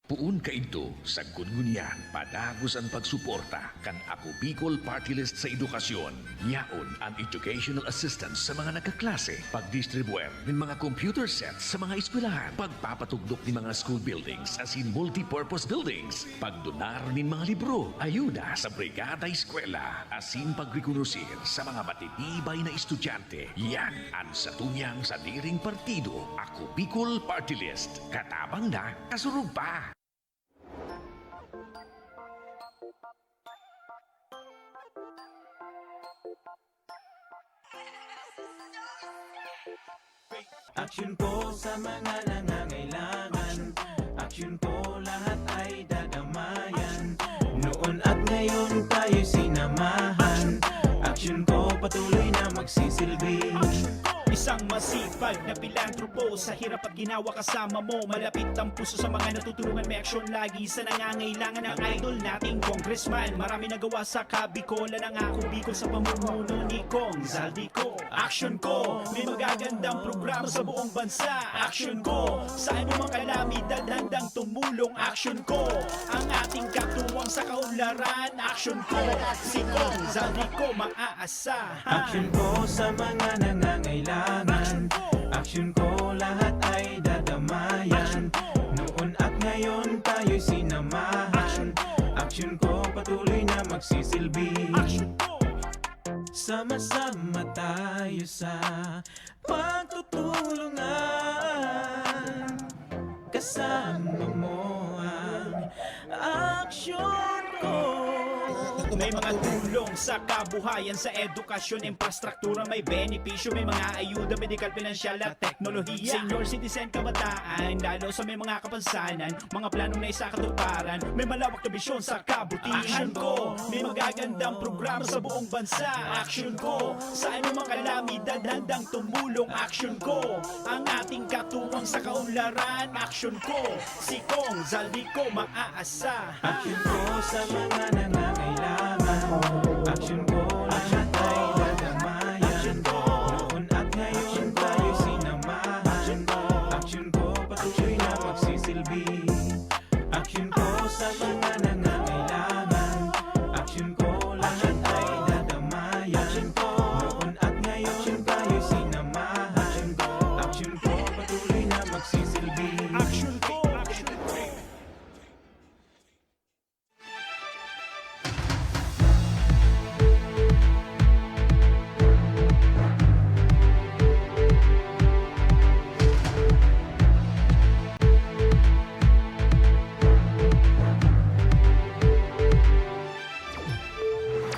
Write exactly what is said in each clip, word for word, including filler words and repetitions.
Poon kaidto, sagkod ngunyan, padagos an pagsuporta kan Ako Bicol Party List sa edukasyon. Yaon an educational assistance sa mga nagkaklase, pagdistribuer nin mga computer sets sa mga eskwelahan, pagpapatugdok nin mga school buildings asin multipurpose buildings, pagdonar nin mga libro, ayuda sa Brigada Eskwela, asin pagrekonosir sa mga matitibay na estudyante. Yan an satuyang sadiring partido, Ako Bicol Party List. Katabang na, kasurog pa! Aksyon ko sa mga nangangailangan. Aksyon ko lahat ay dadamayan. Noon at ngayon tayo'y sinamahan. Aksyon ko patuloy na magsisilbi. Isang masipag na pilantropo. Sa hirap at ginawa kasama mo. Malapit ang puso sa mga natutulungan. May aksyon lagi sa nangangailangan. Ang idol nating congressman. Marami nagawa sa Kabikolan. Ang Ako Bicol sa pamumuno ni Cong Zaldy Co. Aksyon ko, may magagandang programa sa buong bansa. Aksyon ko, sa anumang kalamidad handang tumulong. Aksyon ko, ang ating katuwang sa kaunlaran. Aksyon ko, si Cong Zaldy Co maaasahan. Aksyon ko sa mga nangangailangan. Aksyon ko, lahat ay dadamayan. Noon at ngayon tayo'y sinamahan. Aksyon ko, patuloy na magsisilbi. Sama-sama tayo sa pagtutulungan. Kasama mo ang aksyon ko. May mga tulong sa kabuhayan, sa edukasyon, infrastruktura, may benepisyo, may mga ayuda, medikal, pinansyal at teknolohiya. Senior citizen, kabataan, lalo sa may mga kapansanan, mga planong naisakatuparan, may malawak na bisyon sa kabutihan. Aksyon ko, may magagandang programa sa buong bansa. Aksyon ko, sa anumang kalamidad handang tumulong. Aksyon ko, ang ating katuwang sa kaunlaran. Aksyon ko, si Cong Zaldy Co maaasahan. Aksyon ko sa mga nangangailangan. Aksyon ko, lahat ay dadamayan. Noon at ngayon tayo sinamahan. Aksyon ko, patuloy na magsisilbi. Aksyon ko sa mga nangangailangan. Aksyon ko, lahat ay dadamayan. Noon at ngayon tayo sinamahan. Aksyon ko, patuloy na magsisilbi. Aksyon ko, aksyon ko.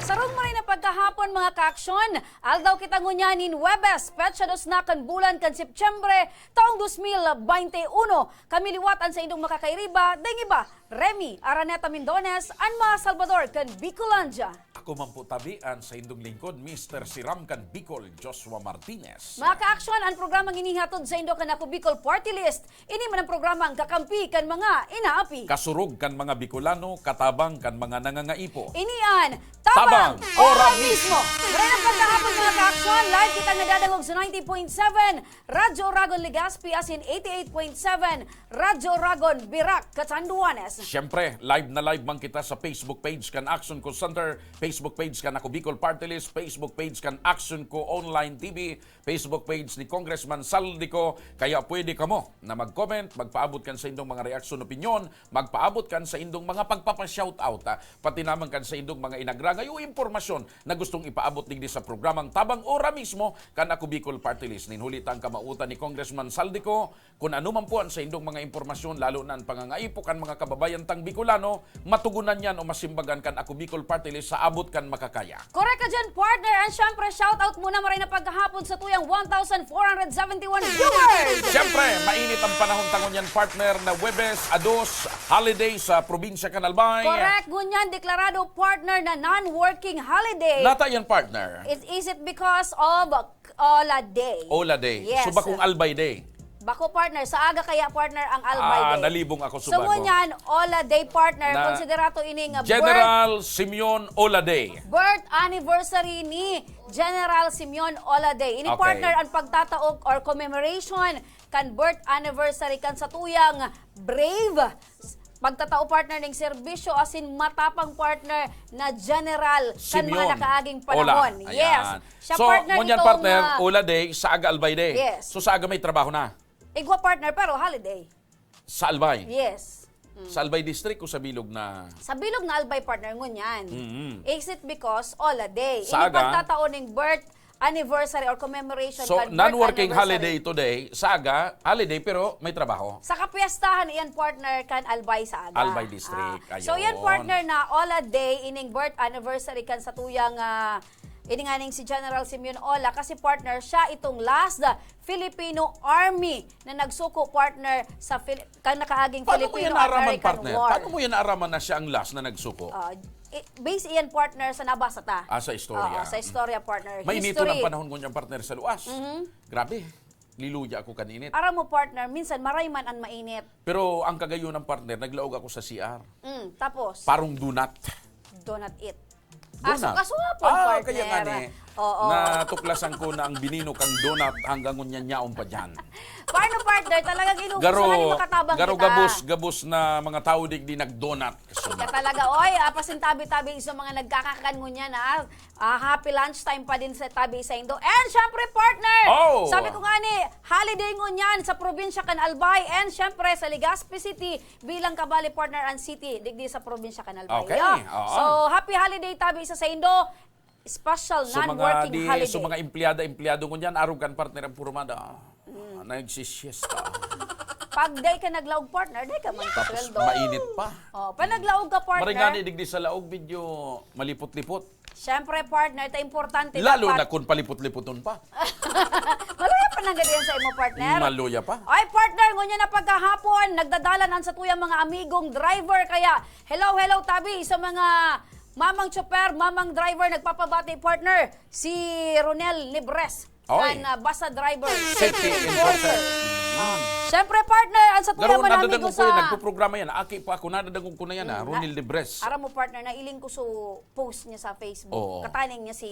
Sarong maray na pagkahapon, mga kaaksyon. Aldaw kita ngunyan nin Huwebes, petsa dos na kan bulan kan Setyembre, taong dos mil baynte uno. Kami liwat an saindong makakairiba, daing iba, Remy Araneta Mindones, an mga Salbador kan Bicolandia. Ako man po tabi an saindong lingkod, Mister Siram kan Bicol, Joshua Martinez. Mga kaaksyon, an programang ini hatod saindo kan Ako Bicol Party List. Ini man an programang kakampi kan mga inaapi. Kasurog kan mga Bicolano, katabang kan mga nangangaipo. Ini an Tabang, Tabang, Ora Mismo! Maray na pagkahapon, mga kaaksyon, live kita nadadangog sa ninety point seven Radyo Oragon Legazpi asin eighty-eight point seven Radyo Oragon Virac, Catanduanes. Siyempre, live na live man kita sa Facebook page kan Action Call Center, Facebook page kan Ako Bicol Party List, Facebook page kan Action Co Online T V, Facebook page ni Congressman Zaldy Co. Kaya pwede kamo na mag-comment, magpaabot kan saindong mga reaksyon, opinyon, magpaabot kan saindong mga pagpapa-shoutout, ah, pati naman kan saindong mga inagrangay o impormasyon na gustong ipaabot digdi sa programang Tabang Ora Mismo kan Ako Bicol Party List. Nin huli ta an kamautan ni Congressman Zaldy Co, kun ano man po an saindong mga impormasyon, lalo na an pangangaipo kan mga kababayan tang Bicolano, matugunan yan o masimbagan kan Ako Bicol Party List sa abot kan makakaya. Korek ka dyan, partner. And syempre, shoutout muna maray na pagkahapon sa tuyang one thousand four hundred seventy-one viewers! Syempre, mainit ang panahon ta ngunyan, partner, na Huwebes, ados, holiday sa probinsya kan Albay. Correct, ngunyan deklarado, partner, na non-working holiday. Nata yan, partner. Is, is it because of Ola Day? Ola Day. Yes. So, bakong Albay Day? Bako partner, sa aga kaya partner ang Albay Ah, Day. Nalibong ako sa So bago. Ngunyan, Ola Day partner, Na konsidera to ining uh, General birth, Simeon Ola Day. Birth anniversary ni General Simeon Ola Day. Ini okay. Partner ang pagtataog or commemoration kan birth anniversary kan satuyang brave Pagtatao, partner, ning serbisyo asin matapang, partner, na general kan mga Simeon nakaaging Ola. Panahon. Yes. Ayan. Siya, So, partner, ngunyan, itong, partner, ah, Ola Day, Saaga Albay Day. Yes. So, Saaga may trabaho na? Igwa, partner, pero holiday. Sa Albay? Yes. Mm. Sa Albay District o sa bilog na? Sa bilog na Albay, partner, ngunyan. Mm-hmm. Is it because Ola Day? Saaga? Ini pagtatao ning birth anniversary or commemoration So, kan birth non-working anniversary. Holiday today, Saaga, holiday pero may trabaho. Sa kapiyestahan iyan, partner, kan Albay Saaga. Albay District, Ah. So, iyan, ayun. Partner, na Ola Day, ining birth anniversary kan satuyang, ah, ini nga ning si General Simeon Ola, kasi, partner, siya itong last, ah, Filipino Army na nagsuko, partner, sa Fili-, kan nakaaging Paano mo Filipino yan naaraman, American partner? War. Paano mo yan naaraman na siya ang last na nagsuko? Ah, i-, base iyan, partner, sa nabasa ta. Ah, sa istorya. Oo, sa istorya, partner. Mainiton ang History. Panahon ngunyan, partner, sa luwas. Mhm. Grabe. Liluya ako kan init. Aram mo, partner, minsan maray man an mainit. Pero ang kagayon ng partner, naglaog ako sa C R. Mm, tapos? Parong donut. Donut it. Donut. Aso, kaso nga po, Ah, partner. Kaya nga ni, Oo. Natuklasan ko na ang binino kang donut hanggang ngunyan yaon pa dyan. Paano, partner? Talagang inubos Garo, na ni makatabang garo kita. Gabos, gabos na mga tao digdi nag-donut. Kaso Ika talaga, oy, ah, pasintabi-tabi sa mga nagkakakan ngunyan, ah. Ah, happy lunchtime pa din sa tabi saindo. And syempre, partner, Oh! Sabi ko nga ni, holiday ngunyan sa probinsya kan Albay and syempre sa Legazpi City bilang kabali, partner, ang city digdi sa probinsya kan Albay. Okay, Yeah. Oo. So, happy holiday tabi sa saindo. Special So, mga non-working di, holiday. So, mga empleyada, empleyado ngunyan, arog kan partner ang purmada. Mm. Ah, nagsisiesta. Pag day ka naglaog, partner, day ka man Tapos kasweldo. Mainit pa. Oh, pag naglaog ka, partner. Maray nga ni, digdi sa laog, medyo malipot-lipot. Siyempre, partner, ta importante Lalo dapat. Na kung palipot-lipoton pa. Maluya pa nang gadiyan sa imo, partner. Maluya pa. Ay, partner, ngunyan na pagkahapon, nagdadalan ang satuyang mga amigong driver. Kaya, hello, hello, tabi sa mga mamang tsoper, mamang driver, nagpapabati, partner, si Ronel Libres. Oy. Kan, ah, bus driver, Safety safety enforcer. Enforcer. Ah, siyempre, partner, ang sa Garo, tuya man, nadadangog amigo, ko yan, sa nagpoprograma yan. Aki pa ako, nadadangog ko na yan, ah, Mm, na- Ronil Libres. Aram mo, partner, nailing ko sa post niya sa Facebook. Oo. Kataning niya si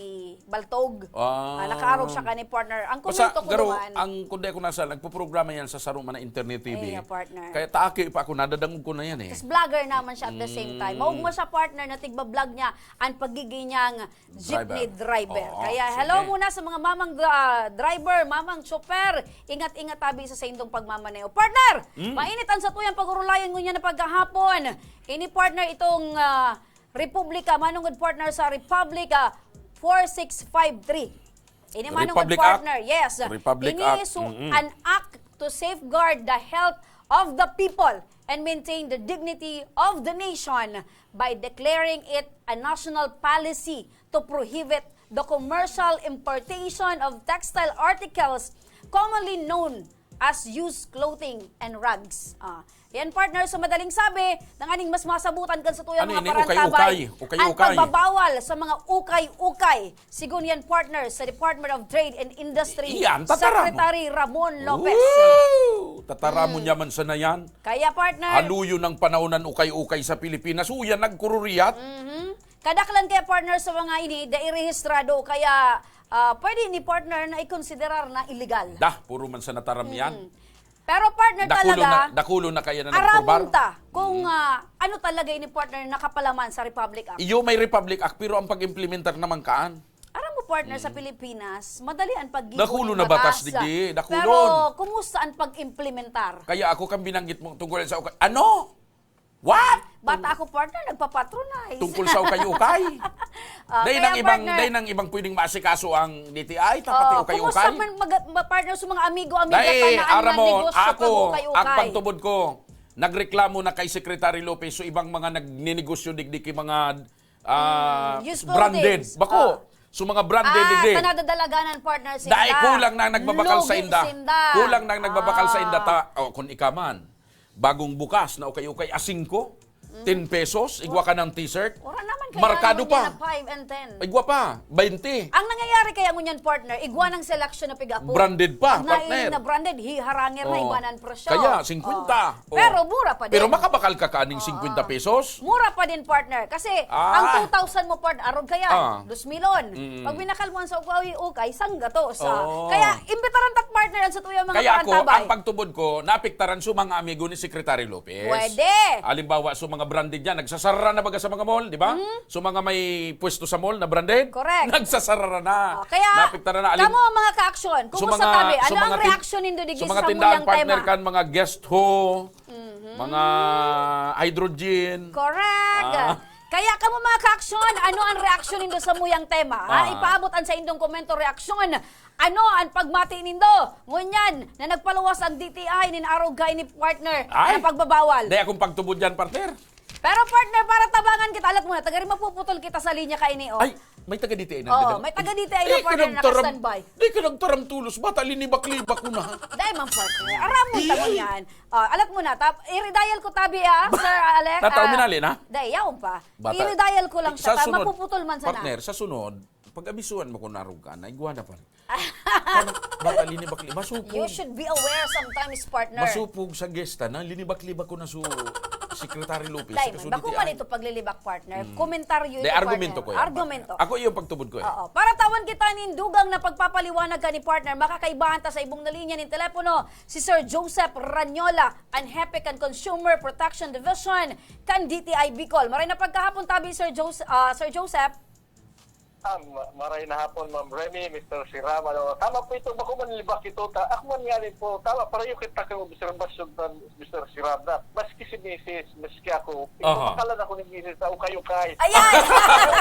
Baltog. Ah. Ah, nakaarog siya kani, partner. Ang Basta, komento ko Garo, naman, ang kundi ako nasa, nagpoprograma yan sa Saro man na Internet T V. Ay, yeah, partner. Kaya taaki pa ako, nadadangog ko na yan eh. Tas vlogger naman siya at the same time. Mm. Maugma siya, partner, na tigba-vlog niya ang pagiging niyang jeepney Driver. Driver. Oo, Kaya sige. Hello muna sa mga mamang dra-, driver, mamang chopper. Ingat-ingat tabi sa saindong pagmamaneho. Partner, Mm. mainit ang satuyang pag-urulayan ngunyan na pagkahapon. Ini, partner, itong, ah, Republika, manungod, partner, sa Republika four six five three. Ini manungod, Republic Act. Partner, yes. Republic Ini Act. su Mm-mm. an act to safeguard the health of the people and maintain the dignity of the nation by declaring it a national policy to prohibit the commercial importation of textile articles commonly known as used clothing and rags. Ah, yan, partner, sa madaling sabi, tanganing mas masabutan kan sa tuyang Ano mga ini? Parantabay Ukay-ukay. Ukay-ukay. Ang pagbabawal sa mga ukay-ukay. Sigon yan, partner, sa Department of Trade and Industry, Iyan, tataram. Secretary Ramon Lopez. Woo! Tataram mo Mm. niya man sana yan. Kaya, partner. Haluyo ng panahon ng ukay-ukay sa Pilipinas. Uyan, nagkururiyat. Mhm. Kadaklan kaya, partner, sa mga ini, dai rehistrado, kaya, ah, pwede ni partner na ikonsiderar na illegal. Dah, puro man sa nataram yan. Mm. Pero, partner, Dakulo talaga, na, dakulo na kaya na aram nagpurbar. ta kung, Mm. ah, ano talaga ini, partner, nakapalaman sa Republic Act. Iyo may Republic Act, pero ang pag-implementar naman kaan? Aram mo, partner, sa Mm. Pilipinas, madali ang paggibo Dakulo ng na batas, batas. digdi, dakulon. Pero, kumusta ang pag-implementar? Kaya ako kang binanggit mo tungkol sa uka-, ano? What? Bata ako, partner, nagpapatronize. Tungkol sa ukay-ukay. Ah, Dahil kaya, ang ibang, partner, dahil ang ibang pwedeng maasikaso ang D T I, tapos Oh, ukay-ukay. kumusta man mag-, ma-, partner, sa mga amigo-amiga Dahil, ta na ang aram mo, nanegosyo ako, kag ukay-ukay? ang pagtubod ko, nagreklamo na kay Secretary Lopez, so ibang mga nagninegosyo digdi kay mga, ah, Mm, used branded. clothings. Bako, Oh. so mga branded Ah, digdi. ta nadadalaganan, partner, sinda. Dahil kulang na ang nagbabakal Lugi sa inda. sinda. Kulang na ang nagbabakal sa inda Ah. ta. Oh, kung ika man, bagong bukas na ukay-ukay, a singko, Mm. ten pesos, igwa ka ng t-shirt. Ora naman kaya Markado ano pa. niya na five and ten. Igwa pa, baynte. Ang nangyayari Kaya ngunyan, partner, igwa ng selection na piga-apo. Branded pa, Pag nailing partner. na branded, hiharangir na Oo. iba ng presyo. Kaya, singkwenta. Oo. Pero Oo. mura pa din. Pero makabakal ka kaning singkwenta pesos? Mura pa din, partner. Kasi, Ah. ang two thousand mo, partner, arog kaya, Ah. dos milon. Mm. Pag binakal mo ang sa ukay-ukay, sangga to. Sa, Oo. Kaya, imbitaran tak, partner, ang sa tuya mga Kaya ako, karantabay. Ang pagtubod ko, naapektaran sa mga amigo ni Secretary Lopez. Pwede. Halimbawa, sa mga branded dyan, nagsasara na baga sa mga mall, di ba? Mhm. Sa mga may pwesto sa mall na branded, Correct. nagsasara na. Oh, kaya, Naapektaran na. Alim- kamo ang mga ka-action, sa kumusta mga, tabi? sa Ano mga ang tin- reaction nindo digdi sa mga sa tindahan, samuyang partner, tema? Kan, mga guest ho, mga hydrogen. Correct. Ah. Kaya kamo mga ka-action, ano ang reaksyon nindo sa muyang tema? Ha? Ah. Ipaabot ang sa indong komento, reaksyon. Ano ang pagmati nindo? Ngunyan na nagpaluwas ang D T I nin arog kay ni partner Ay. na pagbabawal. Dahil akong pagtubod dyan, partner. Pero partner, para tabangan kita, alat mo na, tagari mapuputol kita sa linya kaini, oh. Ay, may taga D T I na. Oo, Dito. may taga D T I na, Eh, partner, kanagtaram- naka-standby. Di ka nagtaramtulos, bata, linibak-libak ko na. Dai man, partner. Aram mo Di. Tamo yan. Oh, alat mo na, tap, i-redial ko tabi, ah, Sir Alex. Nataw Ah, minali na? Dai, yaon pa. Bata. I-redial ko lang Sa siya, ta, sunod, mapuputol man sana. Partner, sa sunod, pag-abisuhan mo kung narog ka, na igwa na pa. Bata, linibak-libak, masupog. You should be aware sometimes, partner. Masupog sa gesta na, linibak-libak ko na su Secretary Lopez. Dai Sa man, kasunod bako di man ay. Ito paglilibak, partner. Mm. Komentaryo Di, ito, argumento partner. Ko yan. Argumento. Ako yung pagtubod ko eh. Oo. Para tawan kita nin dugang na pagpapaliwanag ka ni partner, makakaibahan ta sa ibong na linya nin telepono, si Sir Joseph Ranyola, an hepe kan Consumer Protection Division kan D T I Bicol. Maray na pagkahapon tabi, Sir Jose-, ah, Sir Joseph. Ah, ma- maray na hapon, Ma'am Remy, Mister Siram. Ano, tama po ito, bako man libak ito. Ta, ako man nga rin po, tama, pareho kita kang obserbasyon, Mister Siram, na maski si Misis, maski ako, Aha. pinapakalan ako ni Misis sa ukay-ukay. Ayan!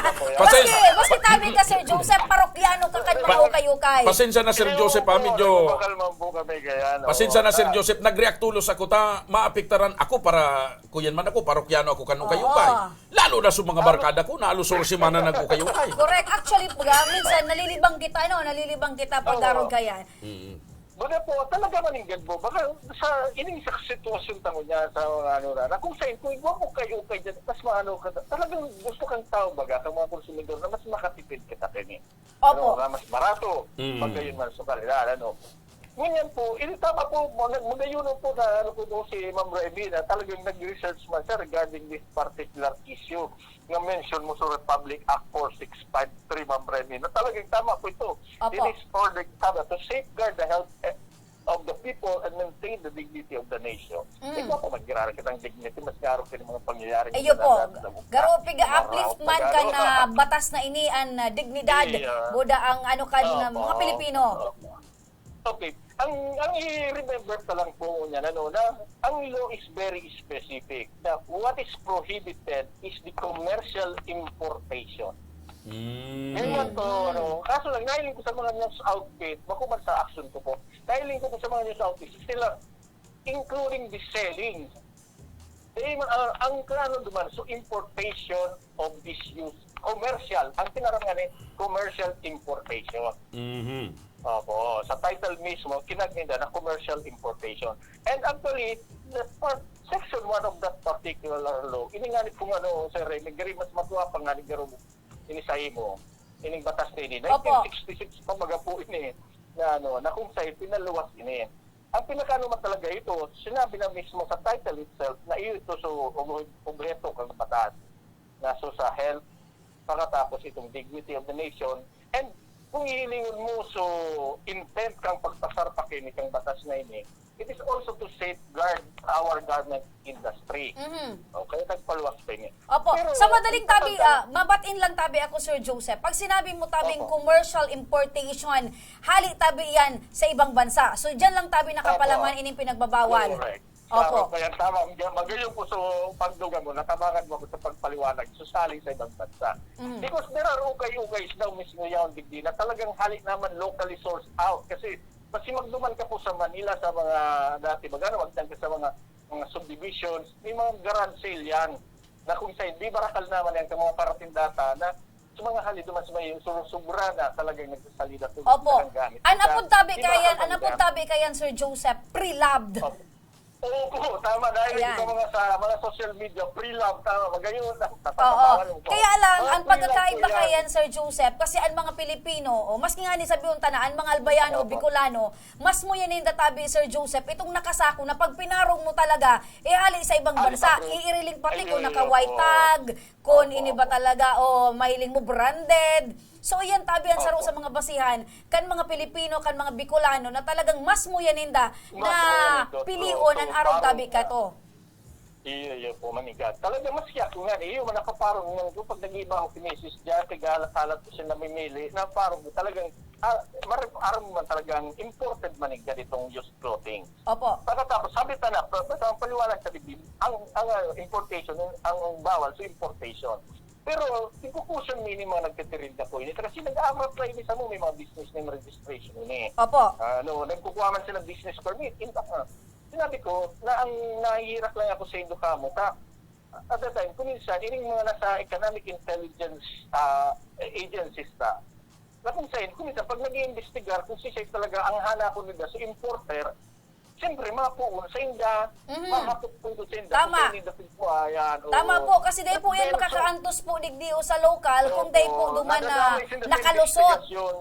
Ako yan. Pasensya. Maski, maski tabi ka, Sir Joseph, parokyano ka kan mga ukay-ukay. Pasensya na, Sir Hindi, Joseph, ha, opo, medyo... nagbakal man po kami kaya, ano, Pasensya na, Sir ah, Joseph, nagreact tulos ako ta, maapektaran ako para, kuyan man ako, parokyano ako kan ukay-ukay. Oo. Lalo na sa mga barkada ko, na alos oras semana nag-ukay-ukay. Correct. Actually, pag, ah, minsan nalilibang kita, ano, nalilibang kita pag Oo. arog kaya. Mm. Baga po, talaga maninggad po. Baka sa ining sa sitwasyon tamo niya sa mga ano na, na kung sa kung igwa mo kayo kay dyan, mas maano ka, talagang gusto kang tao baga, kang mga konsumidor na mas makatipid kita kini. Opo. Ano, na mas barato, Mm. pag gayon man sa kalidad, ano. Ngunyan po, ini tama po, mag- magayon po na ano po doon si Ma'am Remy na talagang nag-research man siya regarding this particular issue na mention mo sa Republic Act four six five three, Ma'am Remy, na talagang tama po ito. Opo. It is for the, tama, to safeguard the health eh, of the people and maintain the dignity of the nation. Mm. Ikaw po, maggirara kitang dignity, mas garo ka ng mga pangyayari. Ayo po. Garo piga Maraw uplift pa man garo. kan ah, batas na ini an ah, dignidad. Iya. Buda ang ano kan ah, Opo. mga Pilipino. Opo. Okay. Ang ang i-remember pa lang po niyan, ano, na ang law is very specific. Na what is prohibited is the commercial importation. Mm. Ngayon to, ano, kaso lang, nahiling ko sa mga news outfit, bako man sa action ko po, nahiling ko po sa mga news outfit, sila, including the selling. Eh, ma- ah, ang klaro naman, so importation of this use, commercial, ang tinaram nga ni, commercial importation. Mhm. Opo, sa title mismo, kinagninda na commercial importation. And actually, the part, section one of that particular law, ini nga ni kung ano, Sir Remy, gari mas matuwa pa nga ni garo ini sa imo, ining batas na ini. Opo. Nineteen sixty-six pa baga po ini, na ano, na kung sa pinaluwas ini. Ang pinakaano man talaga ito, sinabi na mismo sa title itself na iyo ito so ob- obheto kang batas na so sa health, pagkatapos itong dignity of the nation, and kung hihilingon mo so intent kang pagpasar pa kini kang batas na ini, it is also to safeguard our garment industry. Mhm. Okay, nagpaluwas pa ini. Opo. Pero, Sa madaling tabi, kapag- ah, mabatin lang tabi ako, Sir Joseph. Pag sinabi mo tabing Opo. commercial importation, hali tabi yan sa ibang bansa. So, dyan lang tabi nakapalaman Opo. ining pinagbabawal. Correct. Opo. Tama po yan, tama. Ang- Magayon po, so, pagduga mo, natabangan mo ako sa pagpaliwanag, so sali sa ibang bansa. Mhm. Because there are ukay-ukay na mismo yaon digdi na talagang hali naman locally sourced out. Kasi, mas magduman ka po sa Manila, sa mga dati, magano, magdan ka sa mga, mga subdivisions, may mga garage sale yan na kung sa hindi barakal naman yan, sa mga paratindata na sa mga hali duman sa may surusubra na talagang nagsasalida po Opo. ng gamit. Ano Kaya, pong tabi di kayan, barakal ano pong yan. Tabi kayan, Sir Joseph? Pre-loved. Opo. Opo, tama. Dahil Ayan. Sa mga sa mga social media, free love, tama, magayon. Oo. Kaya lang, ang pagkakaiba kaya yan, Sir Joseph, kasi ang mga Pilipino, o mas nga ni sabi yung tana, ang mga Albayano, Opo. Bicolano, mas mo yan yung databi, Sir Joseph, itong nakasako na pag pinarong mo talaga, eh hali sa ibang Hali bansa, sa pro- iiriling pati Ay, kung yun, naka-white opo. Tag, kung Opo, ini ba opo. Talaga, o mahiling mo branded. So, iyan tabi ang saro Opo. Sa mga basihan, kan mga Pilipino, kan mga Bicolano, na talagang mas mo yan ninda Mas na mo yan ito. pilion True, ang true. arog Parang- tabi kato. Iyo, iyo po, manigat. Talaga mas yak nga, iyo, man nakaparong man ko pag nag-iba ako kinisis dyan, kaya halat-halat ko siya namimili, na parang talagang, ah, mar- aram man talagang imported man yung ganitong used clothing. Opo. Pagkatapos, sabi ta na, pa- basta ang paliwanag sa Biblia, ang, ang ah, importation, ang bawal sa importation. Pero, ikukusyon mo yung mga nagtitirinda ko ini. Kasi nag-aabot na ini sa mo, may mga business name registration ini. Opo. Ano, nagkukuha man sila ng business permit. In fact, ah, sinabi ko na ang nahihirap lang ako sa Indo kamo, ta, at that time, kung minsan, ining mga nasa economic intelligence ah, agencies ta, na kung saan, kung minsan, pag nag-iimbestigar, kung si siya talaga ang hanapon nila, si importer, siyempre, mapuon sa inda, Mhm. mahapot po ito sa inda, Tama. Kung sa inda, po, ayan, oo. Tama po, kasi dahil po yan Pero so- makakaantos po digdi o sa lokal, kung dahil po Opo, duman na nadadamay sila sa nakalusot. Investigasyon.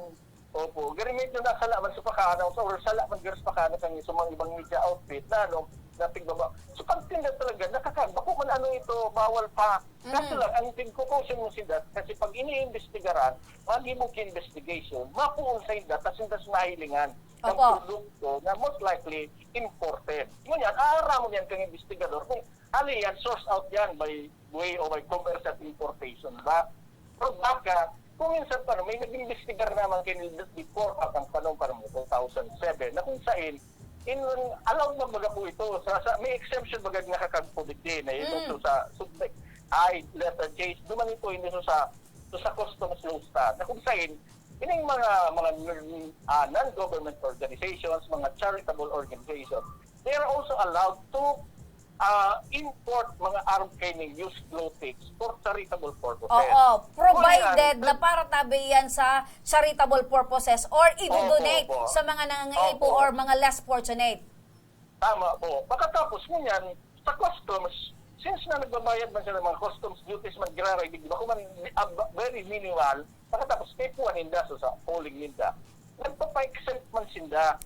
Opo, gari medyo nasala man sa pakaanaw sa or sala man gari sa pakaanaw kan sa mga ibang media outfit na ano, na tigbaba. So pagtinda talaga, nakakag, bako man ano ito, bawal pa. Kaso Mm. Lang, ang tingkukosyon mo sila, kasi pag iniimbestigaran, magimog investigation, mapuon sa inda, tas inda sa nahilingan ng Opo. Produkto na most likely imported. Ngunyan, aaramon yan kang investigador kung ano yan, source out yan by way o by commercial importation ba? Pero baka, kung minsan pa, may nag-investigar naman kay Nildut before pa kang panong parang two thousand seven, na kung saan, in, allowed na baga po ito. Sa, sa, may exemption baga nakakagpudit din. Eh, ito Mm. so, sa subject I, letter J, duman ito, hindi so sa, so sa customs law sa, na kung saan, ining mga, mga ah, non-government organizations, mga charitable organizations, they are also allowed to ah, import mga arog kaining used clothing for charitable purposes. Oo, provided Ngunyan, na para tabi yan sa charitable purposes or i-donate Opo, opo. Sa mga nangangaipo Opo. Or mga less fortunate. Tama po. Pagkatapos ngunyan, sa customs, since na nagbabayad man sila ng mga customs duties, man giraray, di ba, kung man, ah, very minimal, pagkatapos may puwan ninda, so sa polling ninda, nagpapa-exempt man sinda.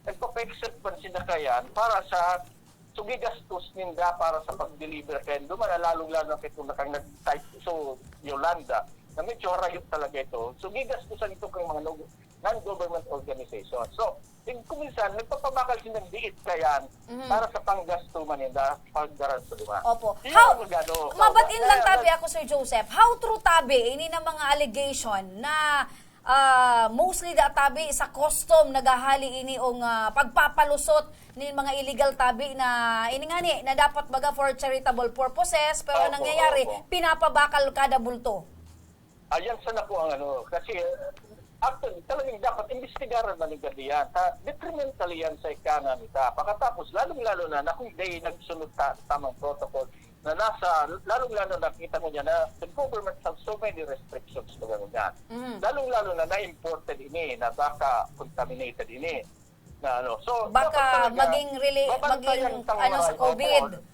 Nagpapa-exempt man sinda kayan para sa sugi gastos ninda para sa pag-deliver kayan. Duman, lalong-lalo na kay kung nakang nag-type, so, Yolanda, na medyo harayo talaga ito. Sugi gastosan ito kang mga no- non-government organization. So, in, kung minsan, nagpapabakal silang diit kayan Mhm. Para sa panggasto man ninda, pagdaran sa luma. Opo. Yun How, ang ano, so, mabatin lang kaya- tabi ako, Sir Joseph. How true tabi ini na mga allegation na ah, mostly da tabi sa custom naghahali ini ong ah, pagpapalusot ni mga illegal tabi na ini nga ni na dapat baga for charitable purposes pero ang Opo, nangyayari opo. Pinapabakal kada bulto. Ayan sana po ang ano, kasi uh, actually talagang dapat imbestigaran na ng gabi yan. Ta, detrimental yan sa economy ta. Pagkatapos, lalong-lalo na, na kung di nagsunod ta, tamang protocol, na nasa, lalong-lalo na kita mo niya na the government have so many restrictions na gano'n yan. Mhm. Lalong-lalo na na-imported ini, na baka contaminated ini. Na ano. So, Baka dapat talaga, maging rela- mabantayan maging tang ano sa mga- COVID. Opo.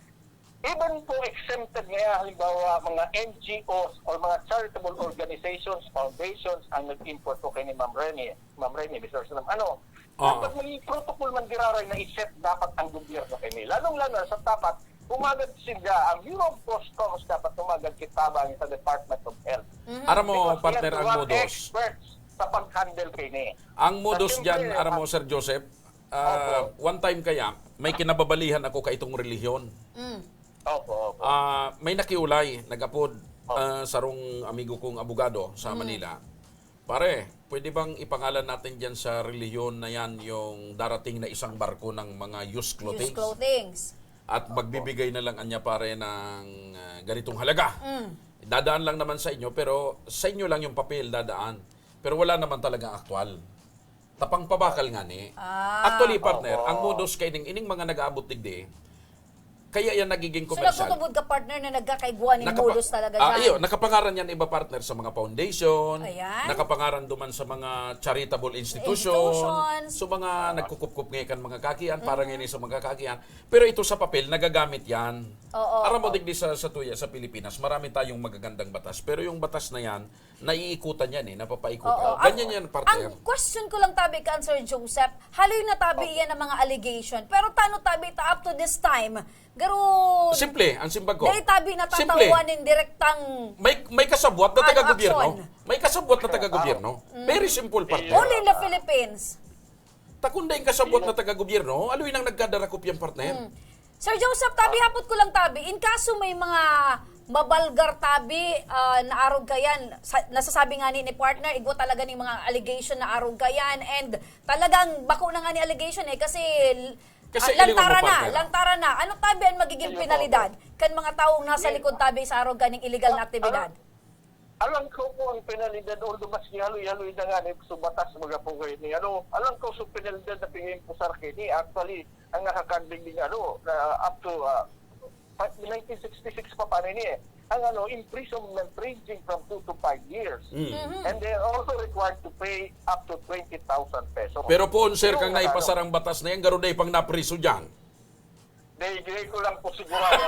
Even po exempted ngayon, halimbawa, mga N G Os or mga charitable organizations, foundations ang nag-import po kay ni Ma'am Remy, Ma'am Remy, Mister Salam. Ano, Oo. Dapat may protocol man giraray na i-set dapat ang gobyerno kay ni. Lalong-lalo na sa dapat umagad sinda, ang Bureau of Customs dapat umagad kitabang sa Department of Health. Mhm. Aram mo, Because they partner, have to ang have modus. Experts sa pag-handle kay ni. Ang modus Kasi dyan, siyempre, aram mo, Sir Joseph, ah, Opo. one time kaya, may kinababalihan ako kaitong relihiyon. Mm. Opo, opo. Ah, may nakiulay, nag-apod, Oh. ah, sarong amigo kong abogado sa Mm. Manila. Pare, pwede bang ipangalan natin dyan sa relihiyon na yan yung darating na isang barko ng mga used clothing? Used clothings. At magbibigay na lang anya pare ng ah, ganitong halaga. Mm. Dadaan lang naman sa inyo, pero sa inyo lang yung papel dadaan. Pero wala naman talagang aktual. Tapang pabakal nga ni. Ah. Actually, partner, Opo. Ang modus kay ining, ining mga nag-aabot digdi, Kaya yan nagiging So, komersyal. nagtutubod ka, partner, na nagkakaigwa ning Nakapa- modus talaga Ah, dyan. iyo, nakapangaran yan iba, partner, sa mga foundation, Ayan. nakapangaran duman sa mga charitable institutions, Institutions. sa mga nagkukupkup ngayon kan mga kakian, para Mm. ngayon sa mga kakian. Pero ito sa papel, nagagamit yan. Oo, Aram mo, oo. digdi sa, sa tuya, sa Pilipinas, marami tayong magagandang batas. Pero yung batas na yan, naiikutan yan eh, napapaikutan. Oo, Ganyan ang, yan, partner. ang question ko lang tabi kan Sir Joseph, haloy na tabi Opo. iyan ang mga allegation. Pero tano tabi ta up to this time, garo Simple, ang simbag ko. Dahil tabi na Simple. tatawa nin direktang May, may kasabwat na Ano taga-gobyerno. aksyon? May kasabwat na taga-gobyerno. Mm. Very simple, partner. Only in the Philippines. Ta kun dai kasabwat na taga-gobyerno, aloy nang nagkadarakop yan, partner. Mm. Sir Joseph, tabi, Ah. hapot ko lang tabi, in kaso may mga mabalgar tabi, ah, na arog kayan, sa, nasasabi nga ni, ni partner, igwa talaga ning mga allegation na arog kayan, and talagang bako na nga ni allegation eh, kasi, Kasi ah, ilingon mo, lantaran na, partner. lantaran na. Ano tabi ang magiging Ayun, penalidad opo. kan mga taong nasa Yes. likod tabi sa arog kaning illegal na Ah, aktibidad? ah, Alam ko po ang penalidad, although mas haloy-haloy na nga ni sa batas, mga po kayo ni, ano, alam ko sa penalidad na pinag-imposar kayo ni, actually, ang nakakanding din, ano, na up to, ah, pa-, nineteen sixty-six pa pa ni, eh. Ang, ano, imprisonment ranging from two to five years. Mm. Mhm. And they are also required to pay up to twenty thousand pesos. Pero poon, sir, Yung kang nakano- naipasar ang batas na yan, garo dai pang napriso dyan. Di, di ko lang po sigurado.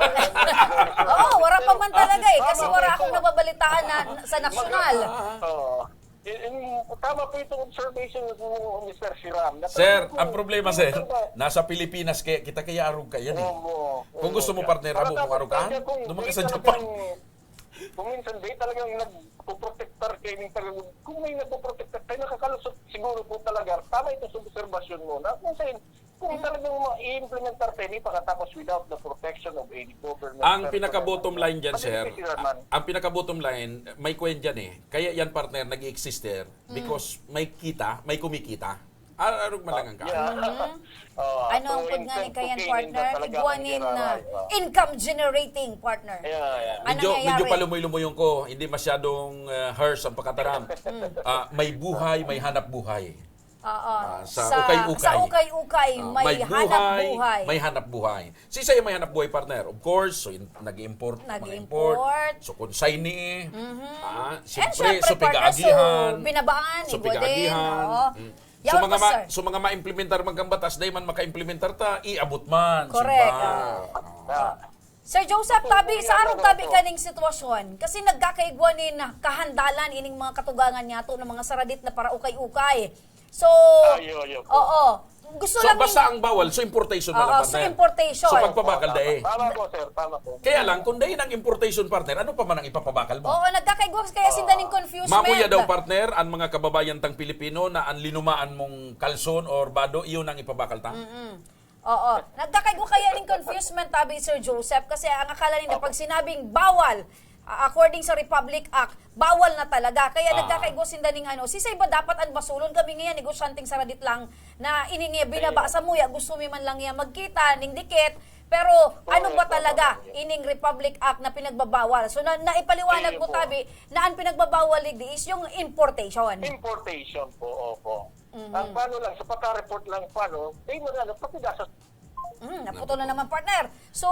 Oo, wala pa man talaga eh, kasi Tama wala po akong ito. nababalitaan na, sa nasyonal. Oo. In, in, tama po itong observation mo, Mister Shiram. Na Sir, talagang ang problema, sir, minsan ba nasa Pilipinas, kaya kita kaya arog ka yan eh. Oo, Kung oo, gusto mo, yeah. partner, Para abo mo dapat arog ka, talaga kung duman ka di sa Japan. talagang, kung minsan di talagang nagpoprotektar kayo ng talagang, kung may nagpoprotektar kayo, nakakalusot siguro po talaga. Tama itong obserbasyon mo na kung saan, kung Mm. talagang ma-i-implementar pa ini pagkatapos without the protection of any government Ang personnel, pinaka-bottom ano, line dyan, sir, matitipid naman. a-, ang pinaka-bottom line, may kuwan dyan eh. Kaya yan, partner, nag-i-exist, sir, Mm. because may kita, may kumikita. Ar-, arog man lang ang kaan. Yeah. Mhm. Oh, Ano ang so, pud nga ni intent to kayan, gain partner? talaga Igwa ang nin, ginagawa, ah, oh. income generating, partner. Yeah, yeah. Ano Medyo, medyo nangyayari? palumoy-lumoy yung ko, hindi masyadong, ah, harsh ang pakataram. Mm. Ah, may buhay, may hanap buhay. Oo. Ah, sa Sa, ukay-ukay. sa ukay-ukay, Ah, may may hanap buhay, buhay. may hanap buhay. Si sa'yo may hanap buhay, partner? Of course, so in, nag-import, mga Nag-import. import. So, consignee, Mhm. ah, And siyempre, syempre, so partner, so pigaagihan. binabaan, So, igwa din. pigaagihan. Oo. Mm. Yaon So, mga po, ma-, sir. so, mga ma-implementar man kan batas, dai man maka-implementar ta, iabot man, Correct. simba. Ah. Ah. Sir Joseph, Opo, tabi, opo, sa yan, arog ano tabi po. kaning sitwasyon, kasi nagkakaigwa nin kahandalan ining mga katugangan niyato ng mga saradit na para ukay-ukay. So, Ayo, ayo po. oo. Gusto So, lang basta nin ang bawal, so importation na Oo, lang, so partner. importation. So, pagpabakal, Tama, dai. tama po, sir. Tama po. Kaya lang, kung dai nang importation, partner, ano pa man ang ipapabakal mo? Oo, nagkakaigwa kaya sinda ning Ah. confusement. Mamuya daw, partner, ang mga kababayan tang Pilipino na ang linumaan mong kalson or bado, iyon ang ipabakal ta? Mm-mm. Oo. Nagkakaigwa kaya ning confusement, tabi Sir Joseph, kasi ang akala nila, Opo. pag sinabing bawal, ah, according sa Republic Act, bawal na talaga. Kaya Ah. nagkakaigwa sinda ning ano, sisay ba dapat an basulon? Kami ngayon, negosyanteng saradit lang na ini niya binaba Ayun. sa muya, gusto mi man lang niya magkita, ning dikit. Pero ano Correct, ba tama talaga po yun. ining Republic Act na pinagbabawal? So, na, naipaliwanag Ayun mo, po. tabi, na ang pinagbabawal digdi is yung importation. Importation po, opo. Mhm. Ang paano lang, sa pagka-report lang, paano, di mo na, ano, pati gasa. Mm, naputol na Naputol. naman, partner. So,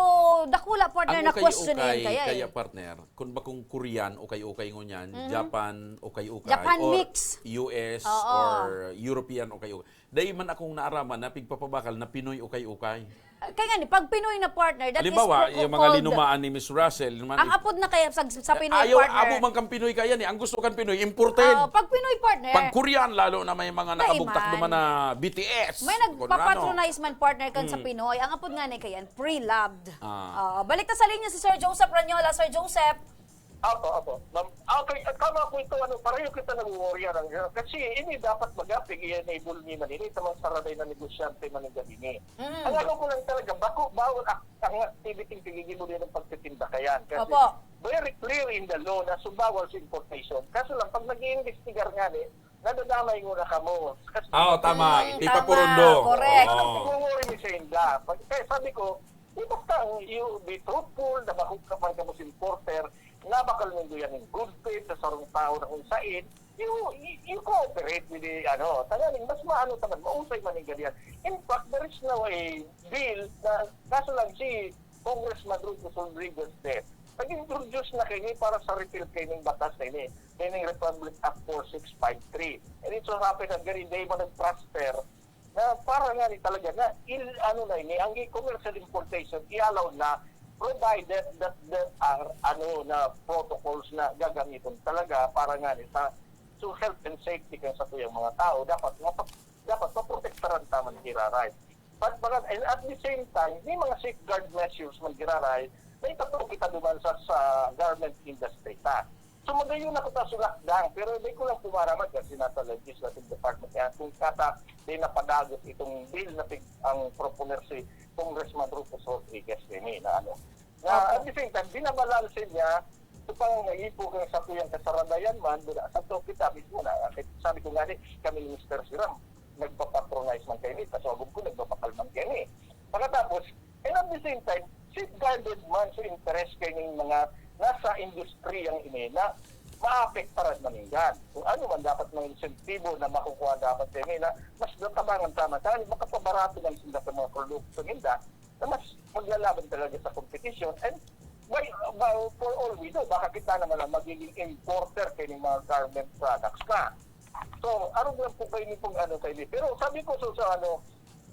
dakula, partner, Ang na question ukay-ukay, yan kaya, eh. kaya, partner, kung bakong Korean, ukay-ukay ngunyan, Mm. Japan, ukay-ukay, Japan or mix. U S, Oo. or European, ukay-ukay. Dai man akong naaraman na pigpapabakal na Pinoy ukay-ukay. Ah, kaya nga ni, pag Pinoy na partner, that is Halimbawa, co-, yung mga called linumaan ni Miss Russell, linumaan Ang ni apod na kaya sa, sa Pinoy Ayaw, partner. abo man kang Pinoy kaya ni. Ang gusto kan Pinoy, imported. Oo, pag Pinoy partner. Pag Korean, lalo na may mga Dai nakabugtak man. naman na B T S. May Kung ano. nagpapatronize man partner kan sa Mm. Pinoy. Ang apod nga ni kaya, pre-loved. Ah. Oo, balik ta sa linya si Sir Joseph Ranyola. Sir Joseph. Apo, apo. Ma'am, okay, ah, tama po ito, ano, pareho kita nag-worry, ano, kasi ini dapat magapig, i-enable ni man ini, sa mga saraday na negosyante man ang gabi ni. Mm. Ang ano ko lang talaga, bako, bawal ak-, ang activity ng pagiging muli ng pagtitinda kayan. Kasi Opo. very clear in the law na so bawal sa importation. Kaso lang, pag nag-iimbestigar nga ni, nadadamay mo na kamo. Kasi Ah, oo, tama. Mm, Pipa tama. Purundo. Correct. Oo. Nagwo-worry mi sa inda. Pag, kaya sabi ko, di basta ang you be truthful, na bako ka man kamo sa importer, nabakal nindo yan in good faith sa sarong tao na kung sain, you, you, you cooperate with the, ano, tanganing mas maano ta man, mausay man ning gadian. In fact, there is now a bill na, kaso lang si, Congressman Rufus Rodriguez din. Nag-introduce na kaini para sa repeal kaining batas na ini, kaining Republic Act four six five three. And it so happen na gari day man nag-transfer na para nga ni talaga na il, ano na ini, ang commercial importation, i-allow na, provided that there are, ano, na protocols na gagamiton talaga para nga ni sa, so, health and safety kan satuyang mga tao, dapat mapa-, dapat maprotektaran ta man giraray. But mga, and at the same time, may mga safeguard measures man giraray na ipatao kita duman sa, sa garment industry ta. So, magayon ako ta sa lockdown, pero di ko lang pumaramat kasi nasa legislative department yan. Kung kata, di napadagos itong bill na pig-, ang proponer si Congressman Rufus Rodriguez din eh, na ano. Na Opo. At the same time, binabalanse niya, ito pang naipo kang satuyang kasaradayan man, wala sa to kita mismo na, sabi ko nga ni, kami ni Mister Siram, nagpapatronize man kayo ni, paswagod ko, nagpapakal man kayo ni. Pagkatapos, and at the same time, safeguarded man sa interest kayo ng mga nasa industriyang ini na maapektaran man yan. Kung ano man dapat mga insentibo na makukuha dapat kayo ni, na mas natabangan tama sa makapabarati lang sila sa mga produkto nila, na mas maglalaban talaga sa kompetisyon. And by, by, for all we know, baka kita naman ang magiging importer kayo ng mga garment products na. So, arog lang po kayo nitong ano kayo. Pero sabi ko so, sa ano,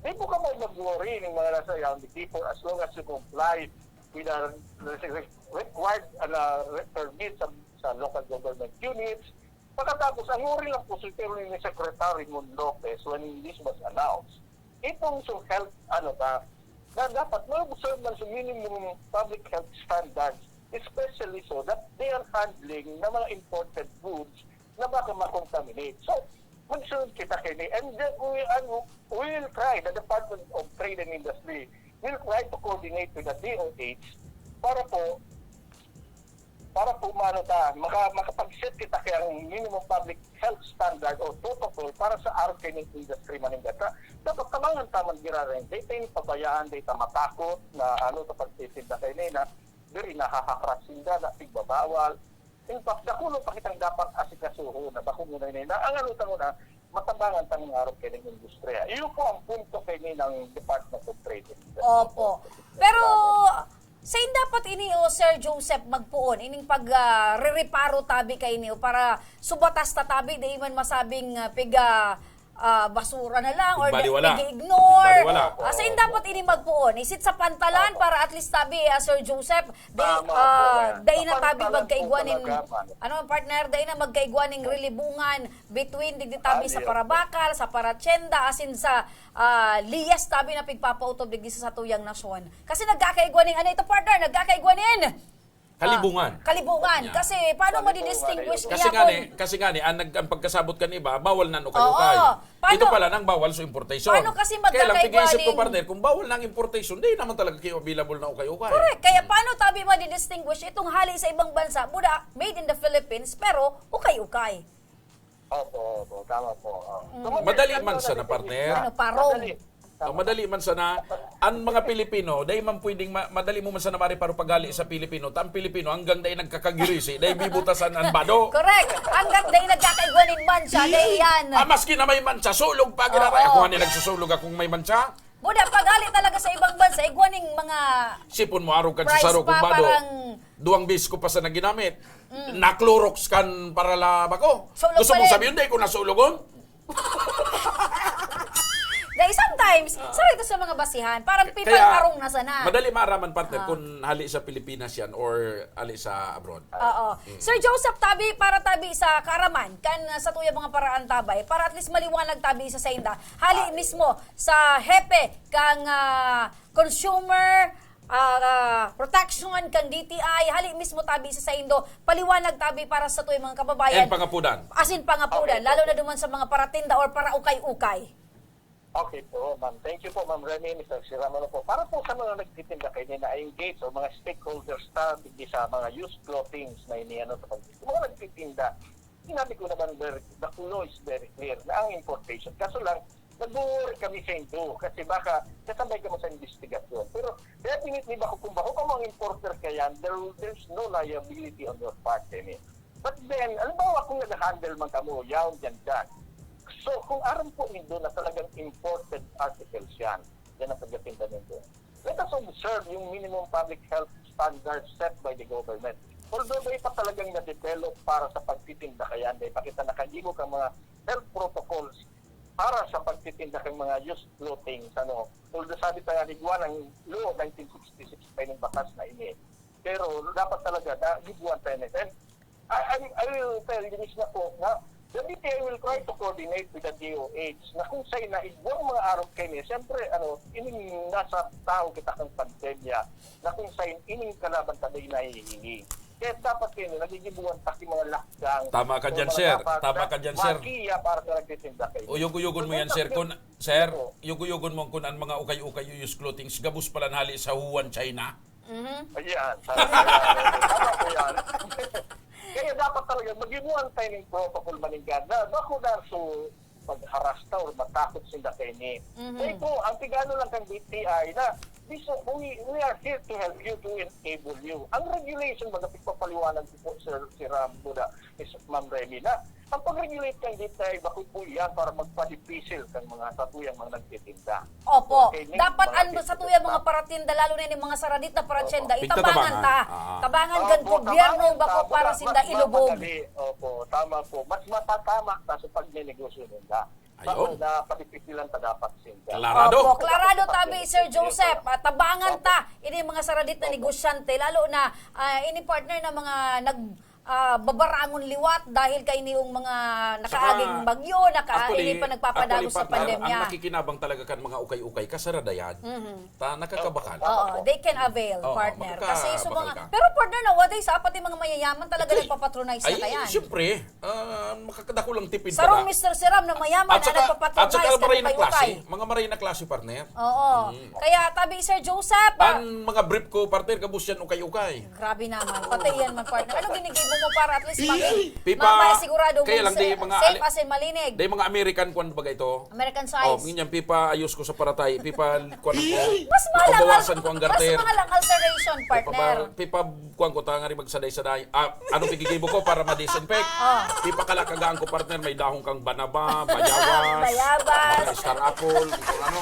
di po ka mag-worry ng mga nasa L D T for as long as you comply with the re-, required uh, permit sa, sa local government units. Pagkatapos, ang worry lang po si Attorney Secretary Mon Lopez when this was announced. Itong so health, ano ba, na dapat ma-observe man sa minimum public health standards, especially so that they are handling na mga imported goods na baka ma-contaminate. So, magsunod kita kini. And then, we, ano, we will try, the Department of Trade and Industry will try to coordinate with the D O H para po, para po, mano ta, maka, makapag-set kita kaya ang minimum public health standard or protocol para sa arog kaining industry maning gata. Dapat tabangan ta man giraray. Di tayo pabayaan, di ta matakot na ano sa pagtitinda kayo na, diri nahahakras sinda, na pigbabawal. In fact, dakulo pa kitang dapat asikasuho na bako muna na, ang ano ta muna, matabangan ta mga arog kaining industriya. Iyo po ang punto kayo ng Department of Trade and Industry. Opo. Pero, sain dapat ini, o Sir Joseph, magpoon, ining pag, ah, rereparo tabi kaini, o para subatas ta tabi, di man masabing, ah, piga, ah, basura na lang, or Pigbaliwala. Pig-ignore. Pigbaliwala. Ah, sain dapat ini magpoon? Is it sa pantalan Opo. Para at least tabi, ah, Sir Joseph, di, Tama po ah, yan. dai na Sa tabi pantalan magkaigwa po nin, talaga, man. Ano, partner, dai na magkaigwa ning relibungan between digdi tabi Ah, sa yes. Parabakal, sa Paratsenda, asin sa, ah, liyas tabi na pigpapautob digdi sa satuyang nasyon. Kasi nagkakaigwa nin, ano ito, partner? Nagkakaigwa nin? Kalibungan. Ah, kalibungan. Yeah. Kasi paano Kalibungan, madidistinguish ayun. Kasi niya nga kung ni, kasi nga ni, ang, nag-, ang pagkasabot kan iba, bawal na ukay-ukay. Oo. Paano? Ito pala nang bawal sa importation. Paano kasi Kaya lang, magkakaigwa pag-iisip ko, ning partner, kung bawal na ang importation, di naman talaga kayo available na ukay-ukay. Correct. Kaya paano tabi madidistinguish itong hali sa ibang bansa, buda, made in the Philippines, pero ukay-ukay? Opo, opo. Tama po. Oo. Mm. So, Madali ano man na sana, nagtitinda? Partner. Ano, parong? Madali. Oh, madali man sana. Ang mga Pilipino, dahil man pwedeng ma-, madali mo man sana mariparo paghali sa Pilipino. Ta ang Pilipino, hanggang dahil nagkakagirisi, dahil bibutasan ang bado. Correct. Hanggang dahil nagkakaigwa nin mancha, dahil yan. Ah, maski na may mancha, sulog pa, ginara. Oo. Ako nga ni nagsusulog akong may mancha. Buda, paghali talaga sa ibang bansa, igwa ning mga Sipon mo, arog kan price susaro pa, kung bado. Parang Duwang bis ko pa sana ginamit. Mm. Na-Clorox kan para la bako. Sulog Gusto pa mong rin. Sabihin, dahil ko nasulogon? Dahil sometimes, Ah. sarili to sa mga basihan. Parang K-, people kaya, arong na sana. Madali maaraman, partner, Ah. kung hali sa Pilipinas yan or hali sa abroad. Oo. Mm. Sir Joseph, tabi, para tabi sa kaaraman, kan, ah, sa tuya mga paraan tabay, para at least maliwanag tabi sa sainda. Hali Ah. mismo sa hepe kang, ah, consumer, ah, protection kang D T I, hali mismo tabi sa saindo, paliwanag tabi para sa tuwing mga kababayan. And pangapudan. As in, pangapudan, Okay po. lalo na duman sa mga paratinda or para ukay-ukay. Okay po, ma'am. Thank you po, Ma'am Remy, Mister Shirama po. Para po sa mga nagtitinda kayo na engage o mga stakeholders ta, digdi sa mga used clothings na iniano sa pag-, mga nagtitinda, sinabi ko naman, very, the law is very clear na ang importation. Kaso lang, nag-worry kami sa indo kasi baka kasabay kamo sa investigasyon. Pero definitely, bako, kung bako kamo ang importer kayan, there, there's no liability on your part, eh. But then, halimbawa, kung nag-handle man kamo, yaon dyan, dyan. So, kung aram po nindo na talagang imported articles yan, yan ang pagdating nindo. Let us observe yung minimum public health standards set by the government. Although dai pa talagang na-develop para sa pagtitinda kayan, dai pa kita nakagibo kan mga health protocols para sa pagtitinda kan mga used clothing, ano. Although sabi pa nga ni Juan, ang law nineteen sixty-six pa yung batas na ini. Pero dapat talaga na gibuwan tayo na. And I, I, I will tell you this na po, na the D T I will try to coordinate with the D O H na kung sa'yo na igwang mga arog kayo niya, siyempre, ano, ining nasa tao kita kang pandemya, na kung sa'yo ining kalaban ta dai nahihiling. Kaya dapat kayo niya, nagigibuhan ta ki mga lakdang. Tama ka So, dyan, mga sir. dapat Tama na ka dyan, sir. makiya para sa nagtitinda kayo. Uyog-uyogon mo yan, sir. Kung, sir, Opo. uyog-uyogon mo kung ang mga ukay-ukay, used clothing, gabos pala na hali sa Wuhan, China. Mhm. Ayan, sabi ko yan. Tama po yan. Kaya dapat talaga, magibuhan tayo ng protocol maninggan na bako na so magharasta or matakot sinda kaini. Mhm. Kaya po, ang tigano lang kang D T I na, this, we, we are here to help you, to enable you. Ang regulation, baga pagpapaliwanag ko po, Sir, si Ram, Buda, is Ma'am Remy na, ang pag-regulate kang D T I, bako po yan para magpadipisil kang mga satuyang mga nagtitinda. Opo. Okay, next, Dapat mga ang sa tuyang mga paratinda, lalo na yung mga saradit na paratinda, Opo. itabangan Pigtatabangan. ta. Ah. Tabangan kan Opo, gobyerno tabangan bako ta, para mas sinda ma-, ilubog. madali. Opo, tama po. Mas matatama ta sa pagnenegosyo nila. Ayun. Bako na padipisilan ta dapat sinda. Klarado. Opo, klarado tabi, Sir Joseph. Ah, tabangan Opo. ta. Ini mga saradit na Opo. negosyante, lalo na ah, ini partner na mga nag ah, babarangon liwat dahil kay niyong mga nakaaging Saka, bagyo, naka, actually, ini pa nagpapadago actually, sa partner, pandemya. ang nakikinabang talaga kan mga ukay-ukay, kasaradayan. Mhm. Ta, nakakabakal. Oo, Opo. they can avail, Oo, partner. Kasi sa makakabakal mga, ka. pero partner, nowadays, ah, pati mga mayayaman talaga Ito, nagpapatronize na ay, kayan. siyempre, ah, makakadako lang tipid Sarong pala. Mister Siram na mayaman At ang saka, nagpapatronize at saka na maray na ukay-ukay. klase, mga maray na klase, partner. Oo. Mm. Kaya tabi, Sir Joseph, ah, Ang mga brief ko, partner, gabos yan, ukay-ukay. Grabe naman. Pati yan man, partner. Ano ginigibo mo para at least maki-, Pipa, ma-, masigurado kaya mong lang, di sa-, mga safe ali-, as in malinig? di mga American kwan baga ito. American size. Oh, ngunyan, pipa, ayos ko sa paratay. Pipa, kwan ko. Mas mahal ang Pabawasan al-, ko ang mas garter. mahal ang ulceration, Pipa, partner. pipa, kwan ko, tangari magsaday-saday. Ah, ano pigigibo ko para ma-disinfect? Oh. Pipa, kalakagaan ko, partner, may dahon kang banaba, bayabas, Bayabas. mga star apple, kung ano.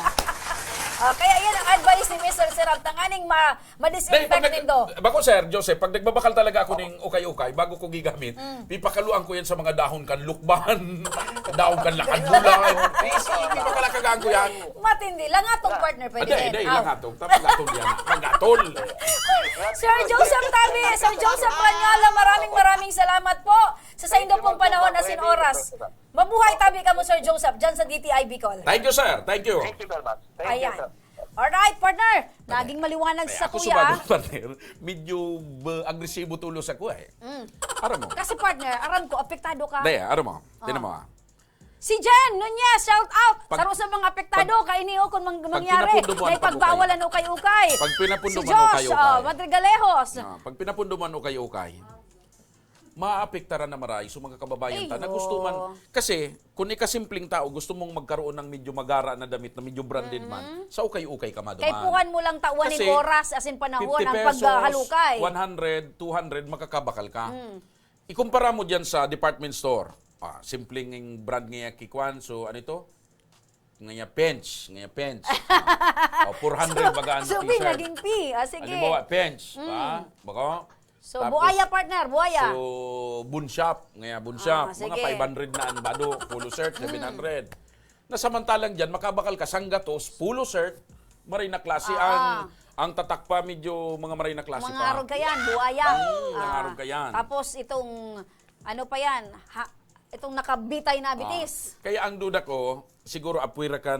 Oh, kaya yan ang advice ni Mister Sirab. Tanganing ma-, Dahil pag ma-disinfect nag-, nindo. bako, Sir Joseph, pag nagbabakal talaga ako ning ukay-ukay, bago ko gigamit, Mm. pipakaluan ko yan sa mga dahon kan lukban, dahon kan lakan bulan. Eh, si, pipakalakagaan ko yan. Matindi. Langatong partner, pwede Hindi, din. hindi, Aw. langatong. Tapos gatol yan. Magatol. Sir Joseph Tabi, Sir Joseph Ranyola, maraming, maraming salamat po sa saindo Thank you, pong Ma'am panahon Joseph. asin oras. Mabuhay tabi kamo, Sir Joseph, dyan sa D T I Bicol. Thank you, sir. Thank you. Thank you very much. Thank you, Ayan. sir. Alright, partner. Naging maliwanag Ay, sa ako kuya, sumagot, ah. partner. Medyo, uh, agresibo tulos ako, eh. Mm. Aram mo? Kasi, partner, aram ko, apektado ka. Hindi, aram mo. Ah. Tinan mo, ah. Si Jen Nunez, shout out. Pag, Saro sa mga apektado, pag, kaini o kung mang-, pag mangyari, pinapunduman may pag-ukay. pagbawalan o kay-ukay. Pag pinapunduman Si Josh, o kay-ukay. oh, Madrigalejos. Ah, pag pinapunduman o kay-ukay. Maapektaran na maray so mga kababayan ta na Iyo. gusto man, kasi kung ikasimpleng tao, gusto mong magkaroon ng medyo magara na damit na medyo branded man, Mm. sa ukay-ukay ka maduman. Kaipuhan mo lang tawan nin Kasi oras, asin panahon, fifty ang pesos, paghalukay. one hundred, two hundred, makakabakal ka. Mm. Ikumpara mo diyan sa department store. Ah, simpleng brand nga kikwan, so ano ito? Ngaya Pens, ngaya Pens. Ah, o, four hundred baga ang So, so, P, t-shirt. naging P. Ah, sige. Halimbawa, Pens, Mm. ah, bako? So, Tapos, buaya, partner, buaya. so, Bunshop, ngaya Bunshop. Ah, Mga sige. five hundred na ang bado, polo shirt, Mm. seven hundred. Na samantalang dyan, makabakal ka, sanggatos, polo shirt, maray na klase Ah, ang, ah. ang tatak pa, medyo mga maray na klase Mga pa. arog ka yan, buaya. Mm, mga Ah. arog ka yan. Tapos itong, ano pa yan, ha, itong nakabitay na Ah, bitis. kaya ang duda ko, siguro apwera kan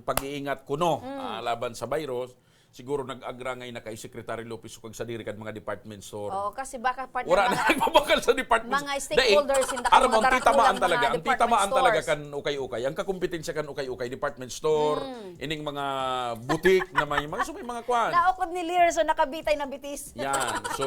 pag-iingat kuno, Mm. ah, laban sa virus, siguro nag-agrangay na kay Secretary Lopez o kag sadiri kan mga department store. Oo, kasi baka partner Wala na mga, nagbabakal sa department. mga Dai, stakeholders, hindi aram mo, ang mga titamaan dakulang talaga, mga ang titamaan department talaga stores. kan ukay-ukay. Ang kakumpetensya kan ukay-ukay, department store, Mm. ining mga butik na may mga, so may mga kwan. Naukod ni Lear, so nakabitay na bitis. Yan. So,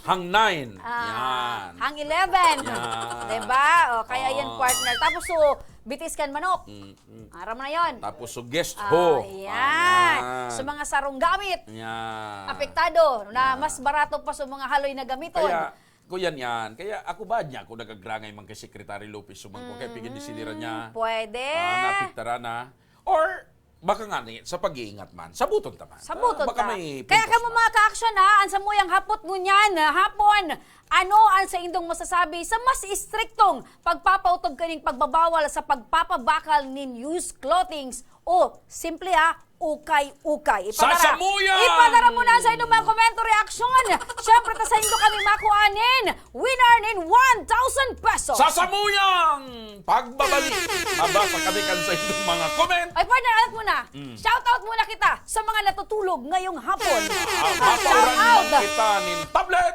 hang nine. Ah, Yan. hang eleven. Yan. Diba? O, kaya yan, Ah. partner. Tapos, so, bitis kan manok. Mm, mm. Aram mo na yon. Tapos, so, guest Ah, ho. yan. Ayan. So, mga sarong gamit. Yan. Apektado na Ah. mas barato pa sa mga haloy na gamiton. Kaya, kuyan yan. Kaya ako ba niya, ako nagagrangay man kay Secretary Lopez Sumangko, kaya Mm, pigidisidiran niya. pwede. Ah, naapektaran na. Or, Baka nga ni, sa pag-iingat man, sabuton ta man. Sabuton Ah, baka ta. may Kaya pumuntos kamo man. mga ka-aksyon, ha, ang samuyang hapot ngunyan, ha, hapon, ano ang sa indong masasabi sa mas istriktong pagpapautob kaning pagbabawal sa pagpapabakal nin used clothings o simple, ha, ukay-ukay? Ipadara, Sasamuyang! ipadara mo na sa indong mga komento, reaksyon. Siyempre, ta sa indo kami makuha nin winner nin one thousand pesos. Sa samuyang pagbabalik, mabasa kami kan sa inyong mga comment. Ay, partner, alat mo na. Mm. Shout out muna kita sa mga natutulog ngayong hapon. Ah, Shout mapawalan out! man kita nin tablet.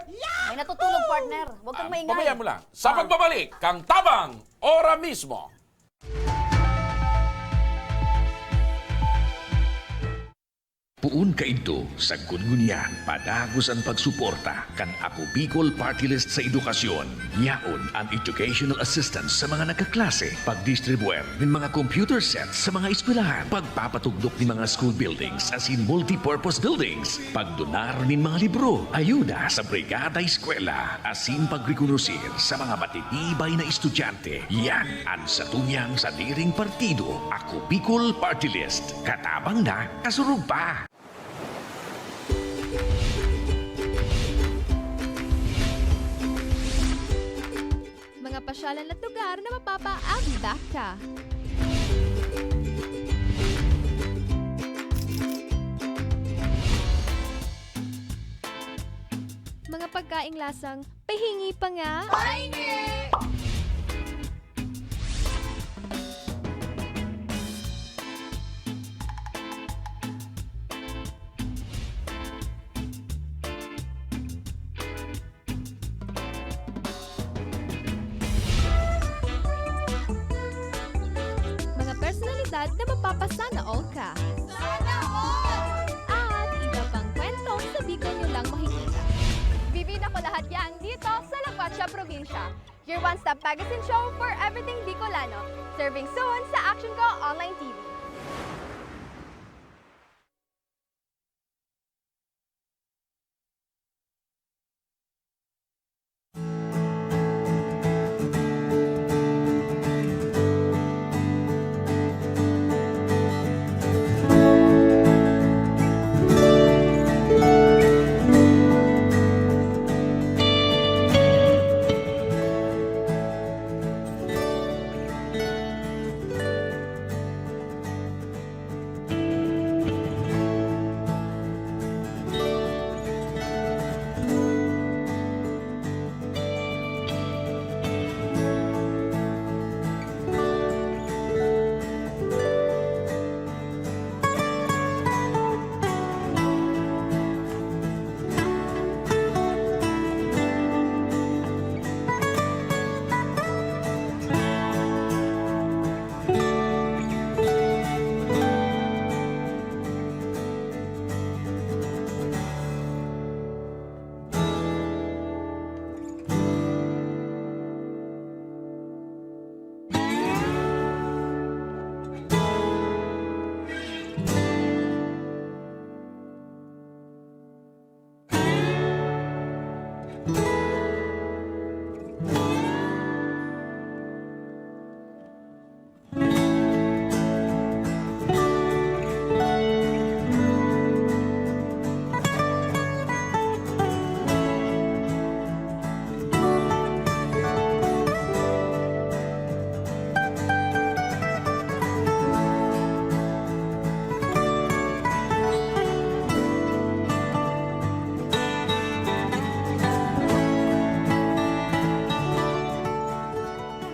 May natutulog, partner. Huwag kang Ah, maingay. pabayaan mo lang. Sa Ah. pagbabalik, kang Tabang, ora mismo. Poon kaidto, sagkod ngunyan, padagos an pagsuporta kan Ako Bicol Party List sa edukasyon. Yaon an educational assistance sa mga nagkaklase, pagdistribuer nin mga computer sets sa mga eskwelahan, pagpapatugdok nin mga school buildings asin multipurpose buildings, pagdonar nin mga libro, ayuda sa Brigada Eskwela, asin pagrekonosir sa mga matitibay na estudyante. Yan an satuyang sadiring partido, Ako Bicol Party List. Katabang na, kasurog pa! Mga pasyalan at lugar na mapapaabot ka. Mga pagkaing lasang pahingi pa nga. Pahingi! Mga personalidad na mapapasana all ka. Sana all! At iba pang kwentong sa Bicol nyo lang makikita. Bibida ko lahat yan dito sa La Cuacha Probinsya. Your one-stop magazine show for everything Bicolano. Serving soon sa Action Ko Online T V.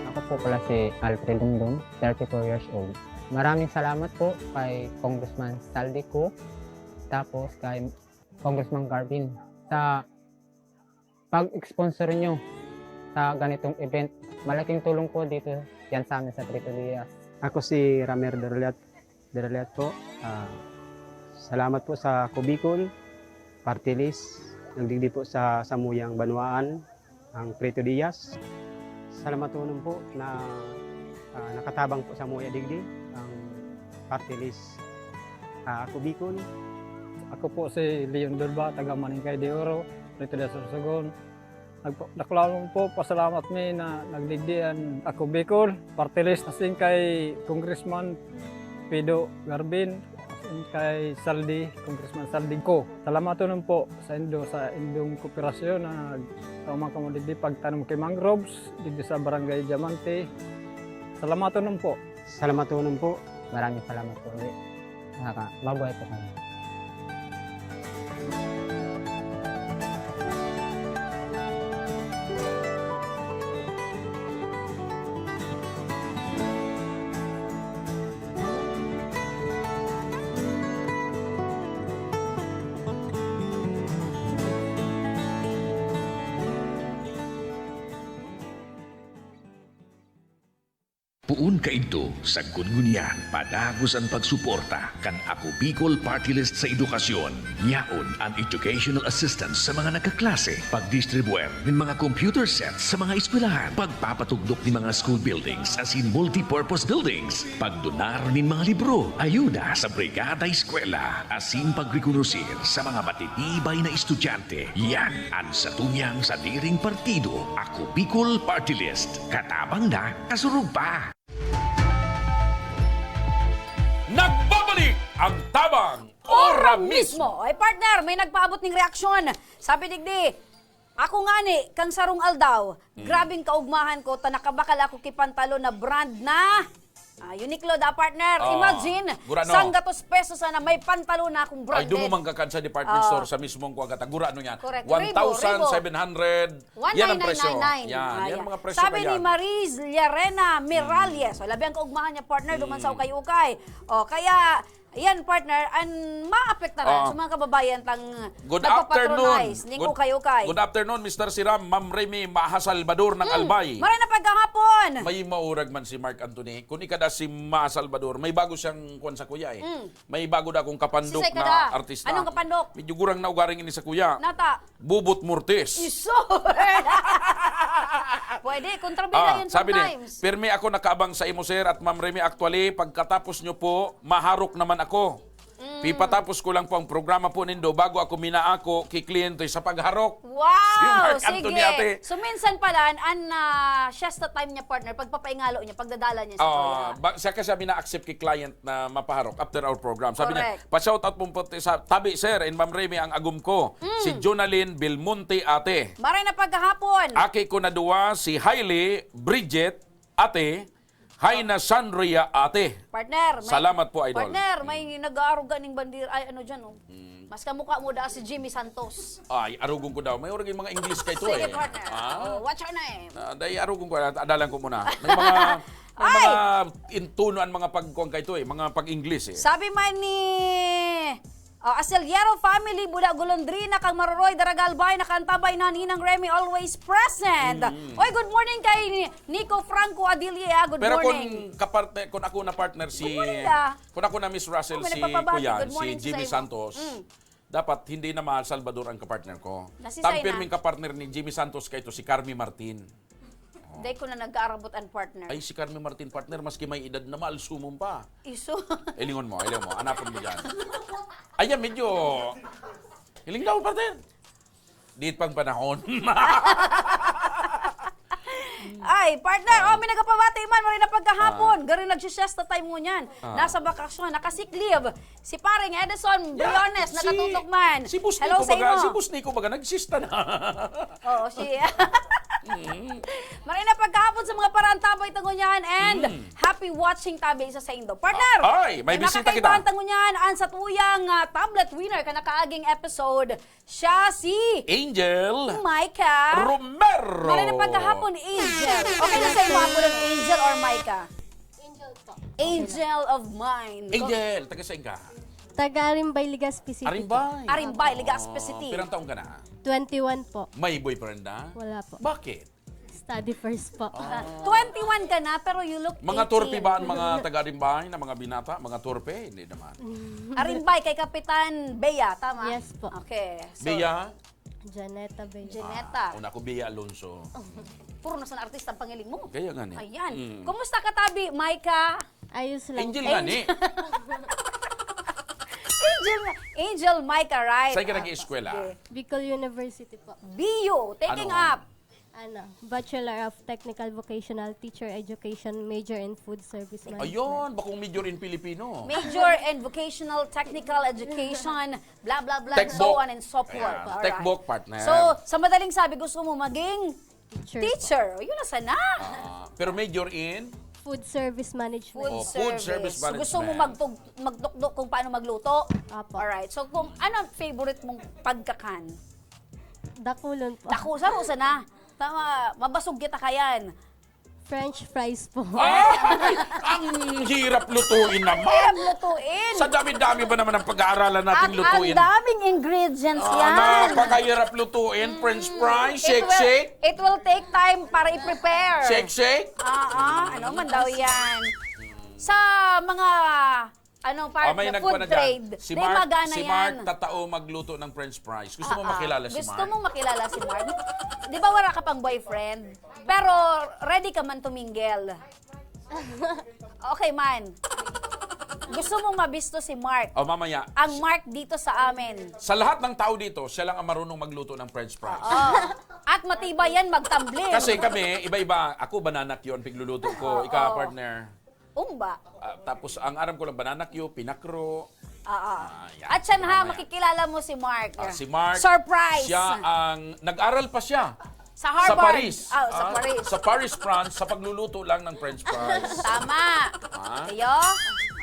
Ako po pala si Alfred Dungdung, thirty-four years old. Maraming salamat po kay Congressman Saldi Cu, tapos kay Congressman Garvin sa pag-sponsor nyo sa ganitong event. Malaking tulong po dito yan sa amin sa Prieto Diaz. Ako si Ramer Dorliat, Dorliat po. Ah, salamat po sa Ako Bicol Party List. Nagdigdi po sa samuyang banwaan, ang Prieto Diaz. Salamatonon po na, ah, nakatabang po samuya digdi ang Party List, ah, Ako Bicol. Ako po si Leon Durba, taga Maningkay de Oro, Prieto Diaz, Sorsogon. Nagpa-, dakulanon po, pasalamat mi na nagdigdi an Ako Bicol Party List, asin kay Congressman Pido Garbin, kay Saldi, Congressman Saldi ko. Salamaton po sa indo, sa indong kooperasyon na tama kamo digdi pagtanom kay mangroves digdi sa Barangay Diamante. Salamaton po. Salamaton po. Maraming salamat po ulit. Nakaka-, mabuhay po kami. Poon kaidto, sagkod ngunyan, padagos an pagsuporta kan Ako Bicol Party List sa edukasyon. Yaon an educational assistance sa mga nagkaklase, pagdistribuer nin mga computer sets sa mga eskwelahan, pagpapatugdok nin mga school buildings asin multipurpose buildings, pagdonar nin mga libro, ayuda sa Brigada Eskwela, asin pagrekonosir sa mga matitibay na estudyante. Yan an satuyang sadiring partido, Ako Bicol Party List. Katabang na, kasurog pa! Nagbabalik ang Tabang Ora Mismo! Ay, partner, may nagpaabot ning reaksyon. Sabi digdi, "Ako ngani, kan sarong aldaw, grabing kaugmahan ko, ta nakabakal ako ki pantalon na brand na, ah, Uniqlo da, partner." Ah, Imagine, gurano? Sanggatos pesos sana, may pantalon na akong Ay, branded. Dumuman ka kan sa department Ah. store, sa mismong kuwan ka, ta gurano yan. Correct. Ribo, ribo. One thousand seven hundred. Yan ang presyo. One nine nine nine. Yan, Ah, yan yan. Mga presyo Sabi ni kaya. Marie Llarena Miralles, Mm. "O, labi ang kaugmahan niya, partner, duman sa Mm. ukay-ukay." O, kaya, yan, partner, an maapektaran Ah. sa mga kababayan tang Good nagpapatronize afternoon. ning Good, ukay-ukay. Good afternoon, Mister Siram, Ma'am Remy, Maha Salvador ng Mm. Albay. Maray na pagkahapon. May maurag man si Mark Anthony. Kung ikada si Maha Salvador, may bago siyang kwan sa kuya eh. Mm. May bago na akong kapandok Sisay ka na da? artista. Anong kapandok? Medyo gurang na ugaring ini sa kuya. Nata? Bubot Mortis. Iso! Pwede, kontrabida Ah, yun sabi ni, sometimes. "Pirmi ako nakaabang sa imo, sir, at Ma'am Remy. Actually, pagkatapos nyo po, maharok naman ako. Mm. Pipatapos ko lang po ang programa po nindo bago ako minaako ki kliyente sa pagharok." Wow! Si Mark Anthony, Sige. ate. So, minsan pala, an, an, ah, siesta time niya, partner, pagpapaingalo niya, pagdadala niya sa Ah, kuya. ba, siya kasi minaaccept ki client na mapaharok after our program. Sabi niya, Correct. "Pa-shoutout po po sa tabi, sir, and Ma'am Remy, ang agom ko, Mm. si Jonalyn Belmonte, ate. Maray na pagkahapon. Aki ko na duwa, si Hailey, Bridget, ate, Haina Sandria, ate." Partner, may Salamat po, idol. Partner, may Mm. nag-aaruga ning bandera. Ay, ano dyan, oh. Mm. Mas kamukha mo da si Jimmy Santos. Ay, arugon ko daw. May origin mga English kay to Sige, eh. partner. Ah. Oh, what's your name? Ah, dai arugon ko, adalan ko muna. May mga, may Ay! mga intuno ang mga pagkuan kay to eh, mga pag-English eh. Sabi man ni, oh, Asilyero family, Buda Golondrina, kang Maroroy, Daragalbay, nakantabay na Ninang Remy, always present. Mm. Oy, good morning kay Ni-, Nico Franco Adilye, ah. Good Pero morning. kung kaparte-, kung ako na partner si, Good morning, ah. kung ako na Miss Russell, Oh, may si nagpapabati. Kuyan, Good si morning sa Jimmy imo. Santos, Mm. dapat hindi na Mahal Salvador ang kapartner ko. Nasisay Ang na. pirming kapartner ni Jimmy Santos kay to si Carmi Martin. Dai ko na nag-aarabot an partner. Ay, si Carmi Martin, partner, maski may edad na, maalsumon pa. Iso. Ilingon mo, ilingon mo. Hanapon mo dyan. Ayan, medyo, hiling daw, partner. Diit pang panahon. Ay, partner, Ah. oh, may nagpapabati man, maray na pagkahapon. Ah. Garo nagsisiesta time ngunyan. Ah. Nasa bakasyon, naka-sick leave. Si Paring Edison Briones, si, nakatutok man. Si Boss Hello Nico sa baga, imo. si Boss Nico baga, nagsista na. Oo, si Mm. Maray na pagkahapon sa mga parantabay ta ngunyan and Mm. happy watching tabi sa saindo. Partner, Ay, may may bisita kita. makakaibahan ta ngunyan ang satuyang, ah, tablet winner kan nakaaging episode. Siya si Angel Micah. Romero. Maray na pagkahapon, Angel. Okay na sa imo ako ng Angel or Micah? Angel po. Angel of mine. Angel, taga saan ka? Taga Arimbay, Legazpi City po. Arimbay. Arimbay, Legazpi City. Oh, pirang taon ka na? Twenty-one po. May boyfriend na? Wala po. Bakit? Study first po. Ah. Twenty-one ka na, pero you look Mga eighteen. torpe ba ang mga taga Arimbay na mga binata? Mga torpe? Hindi naman. Arimbay, kay Kapitan Bea, tama? Yes po. Okay. So, Bea? Janeta Bea. Janeta. Ah, una ko, Bea Alonso. Puro na sa artista ang pangiling mo. Kaya nga ni. Ayan. Mm. Kumusta ka, Tabi? Micah? Ayos lang. Angel Angel. nga ni. Angel, Angel Micah, right? Saan ka Ah, nag-ieskwela? sige. Bicol University po. B U, taking Ano? up. Ano, Bachelor of Technical Vocational Teacher Education, major in Food Service Management. Ayun, bakong major in Filipino. Major in Vocational Technical Education, blah, blah, blah, Tech so book. on and so forth. Ayan, Alright. Tech book, partner. So, sa madaling sabi, gusto mo maging Teacher. teacher. O, yun na sana. Ah, pero major in? Food Service Management. Food Oh, food service service. So, gusto mo management. magtug- magtukdo kung paano magluto? Apo. Alright. So, kung ano ang favorite mong pagkakan? Dakulon po. Dako, saro sana. Tama, mabasog kita kayan. French fries po. Ay, ang hirap lutuin naman. Hirap lutuin. Sa dami-dami ba naman ang pag-aaralan natin At lutuin? Ang daming ingredients Ah, yan. Napakahirap lutuin. French fries, It shake, will, shake. It will take time para i-prepare. Shake, shake. Ah, ah, ano man daw yan? Sa mga, ano, part Ah, may na nagkuha food na dyan. trade, Si di Mark, magana si yan. Mark tatao magluto ng French fries. Gusto mo Ah, ah. makilala si Gusto Mark? mo makilala si Mark? Di ba wala ka pang boyfriend? Pero ready ka man to mingle? Okay man. Gusto mong mabisto si Mark? O mamaya, Ang Mark dito sa amin. sa lahat ng tao dito, siya lang ang marunong magluto ng French fries. Oh. At matibay yan, magtambling. Kasi kami, iba-iba. Ako, banana cue ang pigluluto ko. Ikaw, partner. Umba. Ah, tapos, ang aram ko lang, banana cue, pinakro. Oo. Ah, yan. At siya na, Mamaya. Makikilala mo si Mark. Ah, si Mark, Surprise! siya ang, nag-aral pa siya. Sa Harvard. Sa Paris. Ah, sa Paris. Sa Paris, France, sa pagluluto lang ng French fries. Tama. Ah. Iyo?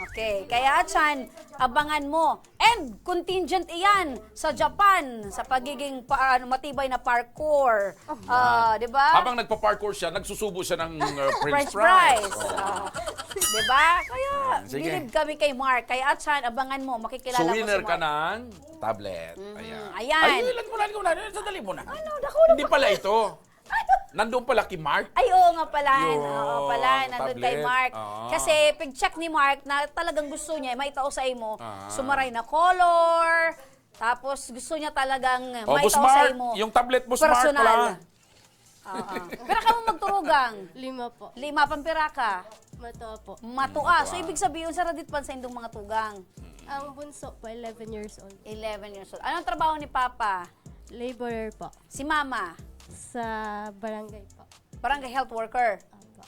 Okay. Kaya, Chan, abangan mo. And contingent iyan sa Japan, sa pagiging pa, ano, matibay na parkour. Ah, di ba? Habang nagpa-parkour siya, nagsusubo siya ng uh, French, French fries. Oh. Ah. Di ba? Kaya, Sige. bilib kami kay Mark. Kaya, Chan, abangan mo. Makikilala So, mo winner si ka Mark. ng tablet. Ayan. Ayan. Ay, ilan mo na, ilan mo na. Sandali mo na. Ano? Naku, ano Hindi ba? Pala ito. Nandun pala kay Mark. Ay, oo nga pala. Yun, Oo pala, nandun kay tablet. Mark. Oo. Kasi pag-check ni Mark na talagang gusto niya, may tao sa imo, Ah. sumaray na color, tapos gusto niya talagang Oh, may Boss tao sa Mark, imo. Yung tablet, Boss Mark, Personal. pala. Oo. Pero kamo magturugang. Lima po. Lima pampira ka. Matua po. Matua. So, ibig sabihin, saradit pa sa indong mga tugang. Ang bunso po, eleven years old. Eleven years old. Anong trabaho ni Papa? Laborer po. Si Mama? Sa barangay po. Barangay health worker?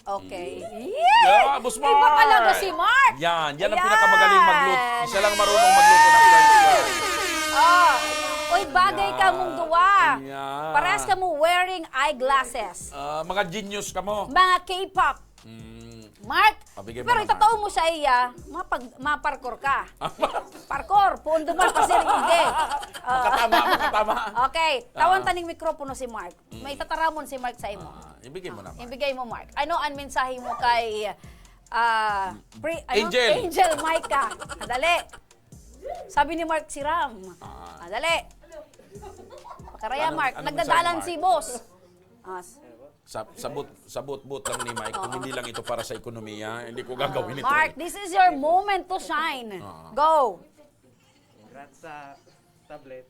Opo. Okay. Yeah, Boss Iba talaga Mark. Si Mark! Yan, yan ang Ayan. Pinakamagaling magluto. Isa lang marunong magluto ng French fries. Ah. Uy, bagay ka mong duwa. Ayan. Parehas ka mo wearing eyeglasses. Ah, mga genius ka mo. Mga K-pop. Mm. Mark, Pabigay mo pero naman. Itataw mo sa iya, mapag, maparkour ka. Parkour, pundo man, pasiring hindi. Ah. Makatama, makatama. Okay, tawan taning mikropono si Mark. May tataramon si Mark sa imo. Ah, ibigay mo naman. Ibigay mo, Mark. Ano ang mensahe mo kay ah, pre, ano? Angel. Angel Micah? Dali. Sabi ni Mark Siram. Ah, dali. Pakaraya, Anong- Mark. anong Nagdadalan mensahe, si Mark? Boss. Ah, s- Sa, sabot, sabot-bot lang ni Mike. Kung hindi lang ito para sa ekonomiya, hindi ko gagawin ito. Mark, this is your moment to shine. Ah. Go. Congrats sa tablet.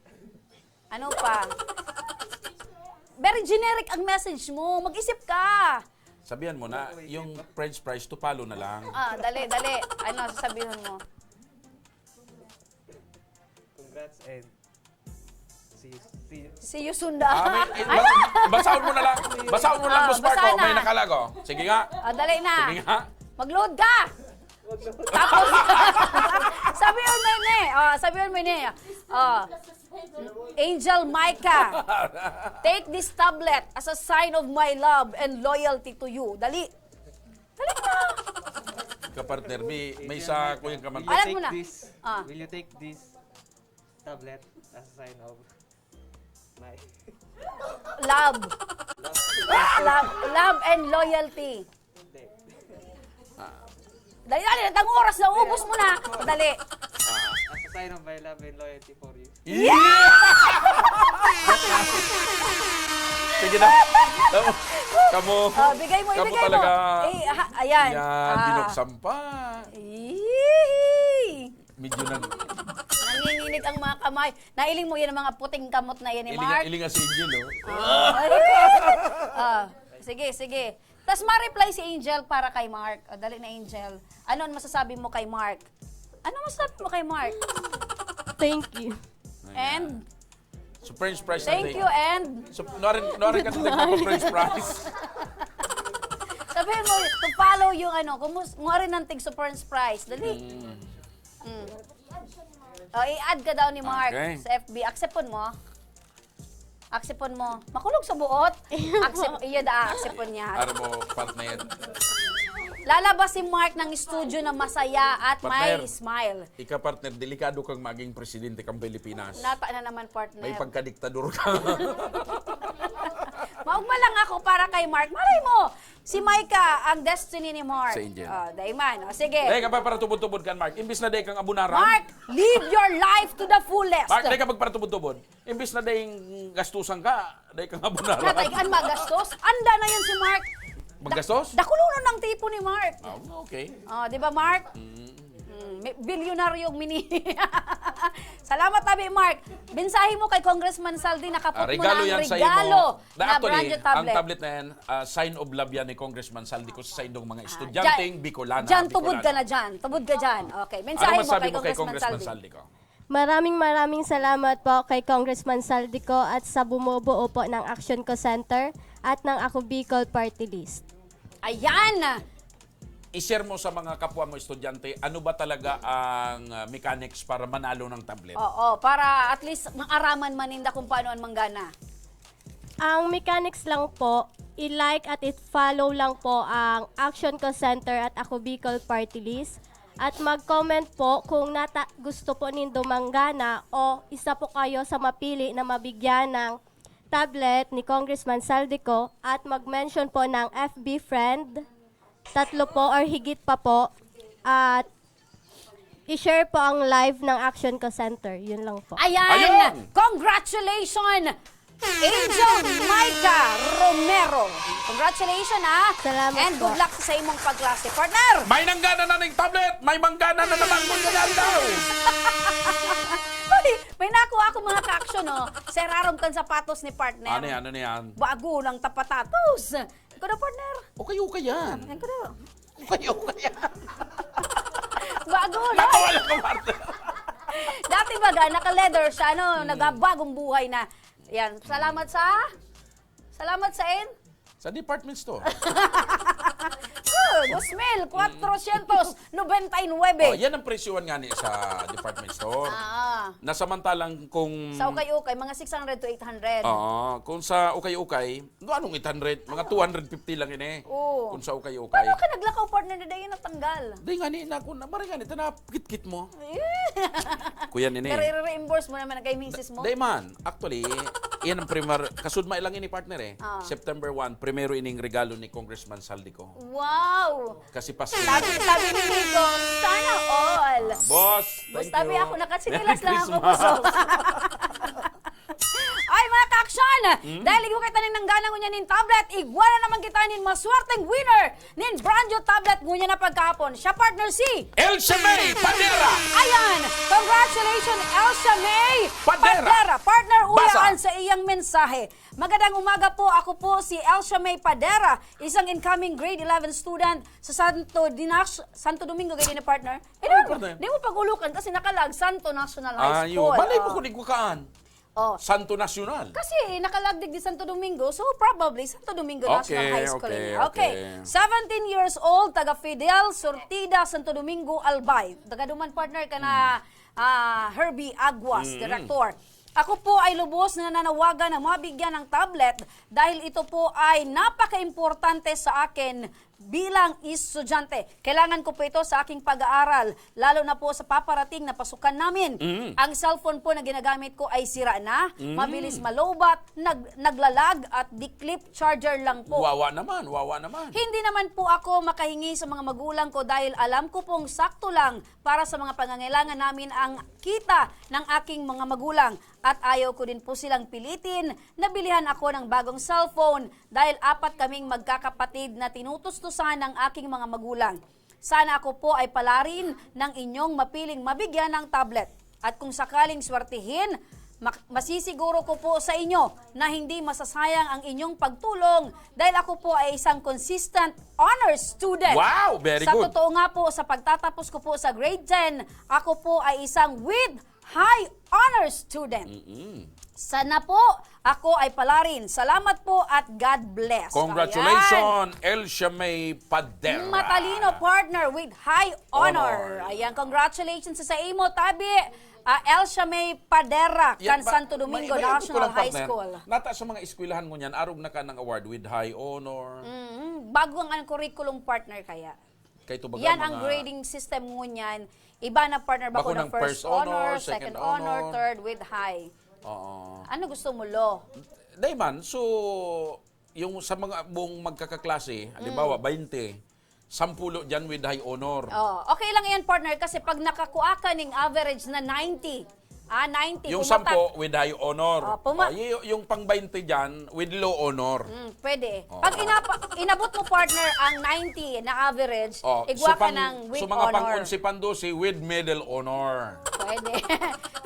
Ano pa? Very generic ang message mo. Mag-isip ka. Sabihan mo na, yung French fries, Tupalo na lang. Ah, dali, dali. Ano sasabihin mo? Congrats and see you, see you. See you soon daw. Ah, may, eh, ba- basahon mo na lang. Basahon mo na lang, Ah, Boss Mark. basa Oh, may na. nakalago. Sige nga. Ah, dali na. Sige nga. Mag-load ka! Tapos, sabi mo ini. Oh, sabi mo ini. Oh. Angel Micah, take this tablet as a sign of my love and loyalty to you. Dali. Dali na. Kapartner, may, may isa ko yung Will kaman. you Alam take mo na. This, Ah. Will you take this tablet as a sign of my Love. Love, love and loyalty. Hindi. Dali, dali. Ang oras na, ubos mo na. Dali. As a sign of my love and loyalty for you. Yeah! Sige na. Kamu, kamu, Ah, bigay mo, kamu ibigay talaga. mo. Eh, ha, ayan. Yan, Ah. binuksan pa. Yee! Medyo nag... Nanginginig ang mga kamay. Nailing mo yan ang mga puting kamot na yan ni Ilinga, Mark. ilinga si Angel, oh. Ah. Ah, sige, sige. Tapos ma-reply si Angel para kay Mark. O, dali na, Angel. Ano ang masasabi mo kay Mark? Ano masasabi mo kay Mark? Thank you. And? So, French fries na Thank take. you and So, nuwarin, nuwarin ka sa take French fries. Sabihin mo, to follow yung ano, kumus, nguha rin ng tig sa French fries. Dali. Mm. O, i-add ka daw ni Mark Okay. sa F B. Accepton mo? Accepton mo. Makulog sa buot? Accept, iyo da, accepton niya. Ano mo, partner? Lalabas si Mark ng studio na masaya at may Partner. Smile. Ika, partner, delikado kang maging presidente kang Pilipinas. Nata na naman, partner. May pagkadiktador ka. Maugma lang ako para kay Mark. Malay mo, si Micah ang destiny ni Mark. Sa India. Oh, daiman. O, sige. Dahil ka pa para tubod-tubod kan, Mark. Imbis na dahil kang abunaran. Mark, live your life to the fullest. Mark, dahil ka pagparatubod-tubod. Imbis na dahil gastusan ka, dahil kang abunaran. Natay, an magastos? Anda na yan si Mark. Maggastos? Dakulonon ng tipo ni Mark. Oh, okay. Oh, di ba, Mark? Mm, may- bilyonaryong mini. Salamat, tabi, Mark. Mensahe mo kay Congressman Saldi, nakapot Ah, mo na regalo ang yan sa regalo imo. na Actually, brand new tablet. Ang tablet na yan, ah, sign of love yan ni Congressman Saldi ko sa indong mga Ah, estudyanteng dyan, Bicolana. dyan, tubod ka Bicolano. na dyan. Tubod ka dyan. Okay, mensahe Ano mo masabi kay mo kay Congressman Congressman Saldi. Saldi ko? Maraming maraming salamat po kay Congressman Saldi ko at sa bumubuo po ng Action Ko Center at ng Ako Bicol Party List. Ayan! I-share mo sa mga kapwa mo estudyante, ano ba talaga ang ah, mechanics para manalo ng tablet? Oo, para at least maaraman man ninda kung paano ang manggana. Ang mechanics lang po, i-like at i-follow lang po ang Action Ko Center at Ako Bicol Party List. At mag-comment po kung nata gusto po nindo manggana o isa po kayo sa mapili na mabigyan ng tablet ni Congressman Saldi ko at mag-mention po ng F B friend, tatlo po or higit pa po, at i-share po ang live ng Action Ko Center. Yun lang po. Ayan! Ayun! Congratulations! Angel Micah Romero. Congratulations, ha? Salamat And po. Good luck sa imong pagklase, partner! May nanggana na ning tablet! May manggana na naman mo na daw! Uy, may nakuha ako mga ka-action, no? Serarom kan sapatos ni partner. Ano yan? Ano yan? Bago lang tapatatos. Ikaw na, partner. Okay, okay yan. Yan ko na. Okay, okay yan. Bago lang. Nakawala ka, partner. Dati baga, naka-leather siya, no? Nagabagong buhay na. Yan. Salamat sa... Salamat sa in... Sa department store. Oh, dos mil cuatrocientos noventa y nueve. Oh, yan ang presyohan nga ni sa department store. Ah, Nasamantalang kung... sa ukay-ukay, mga six hundred to eight hundred. Oo, kung sa ukay-ukay, no, anong eight hundred? Mga two hundred fifty lang ini. Oo. Kung sa ukay-ukay. Paano ka naglakaw, partner, na dayon natanggal? Di nga ni, na, kung na, maray nga ni, tanap, kit-kit mo. Eh, Kuya nini. Nare-reimburse mo naman kay misis mo? Di man, actually, yan ang primar, kasudma lang ini, partner, eh. Ah. September one, primero ining regalo ni Congressman Saldi ko. Wow! Kasi Pasko. Sabi, sabi ni Nico, sana all! Boss, thank Basta you. Bi, ako nakasinilas Merry lang ako, Christmas. Boss. Ay, mga ka-action! Dahil igwa kita ning nanggana ngunyan ning tablet, igwa na naman kita nin maswerteng winner nin brand new tablet ngunyan na pagkahapon. Siya, partner, si... Elsa May Padera! Ayan! Congratulations, Elsa May Padera. Padera. Partner, Basa. Ulaan sa iyang mensahe. Magandang umaga po. Ako po si Elsa May Padera, isang incoming grade eleven student sa Santo Dinas, Santo Domingo, ganyan na, partner. Eh, Ay, di, partner. di mo pag-ulukan kasi nakalag Santo National High Ayo, School. balay Oh. mo kung igwakaan. Oh. Santo Nacional. Kasi nakalag digdi Santo Domingo, so probably Santo Domingo National Okay, High School okay, ini. okay. Seventeen years old, taga Fidel, Sortida, Santo Domingo, Albay. Taga duman, partner, ka na, ah, Herbie Aguas, Mm. Director. Ako po ay lubos na nanawagan na mabigyan ng tablet dahil ito po ay napaka-importante sa akin bilang estudyante. Kailangan ko po ito sa aking pag-aaral, lalo na po sa paparating na pasukan namin. Mm. Ang cellphone po na ginagamit ko ay sira na, Mm. mabilis malobat, nag, naglalag at di-clip charger lang po. Wawa naman, wawa naman. Hindi naman po ako makahingi sa mga magulang ko dahil alam ko pong sakto lang para sa mga pangangailangan namin ang kita ng aking mga magulang. At ayaw ko din po silang pilitin na bilihan ako ng bagong cellphone dahil apat kaming magkakapatid na tinutustusan ng aking mga magulang. Sana ako po ay palarin ng inyong mapiling mabigyan ng tablet. At kung sakaling swertihin, mak- masisiguro ko po sa inyo na hindi masasayang ang inyong pagtulong dahil ako po ay isang consistent honor student. Wow, very Sa good. totoo nga po, sa pagtatapos ko po sa grade ten, ako po ay isang with high honor student. Mm-mm. Sana po, ako ay palarin. Salamat po at God bless. Congratulations, Ayan. Elsia May Padera. Matalino partner with high honor. Honor. Ayan, congratulations sa imo, tabi. Ah, Elsia May Padera, Yan kan ba, Santo Domingo may, may ano ko National lang, High partner. School. Nata sa mga eskwelahan mo niyan, arog na ka ng award with high honor. Mm, bago ang, ang curriculum, partner, kaya. Kay ito baga Yan ang mga grading system ngunyan. Iba na, partner, bako Bako ng ng first first honor, honor, second second honor, honor. Third with high. Oo. Ano gusto mo, law? Dahil man, so, yung sa mga buong magkakaklase, halimbawa, Mm. baynte, sampulo dyan with high honor. Oh, okay lang yan, partner, kasi pag nakakuha ka ning average na ninety, ah, ninety, Yung pumatak- sampo with high honor. Oh, puma- Oh, y-, yung pang baynte dyan with low honor. Mm, pwede. Oo. Pag inapa-, inabot mo, partner, ang ninety na average, Oh, igwa so ka pang, ng with so mga pang honor. Onse, pang dose with middle honor. Pwede.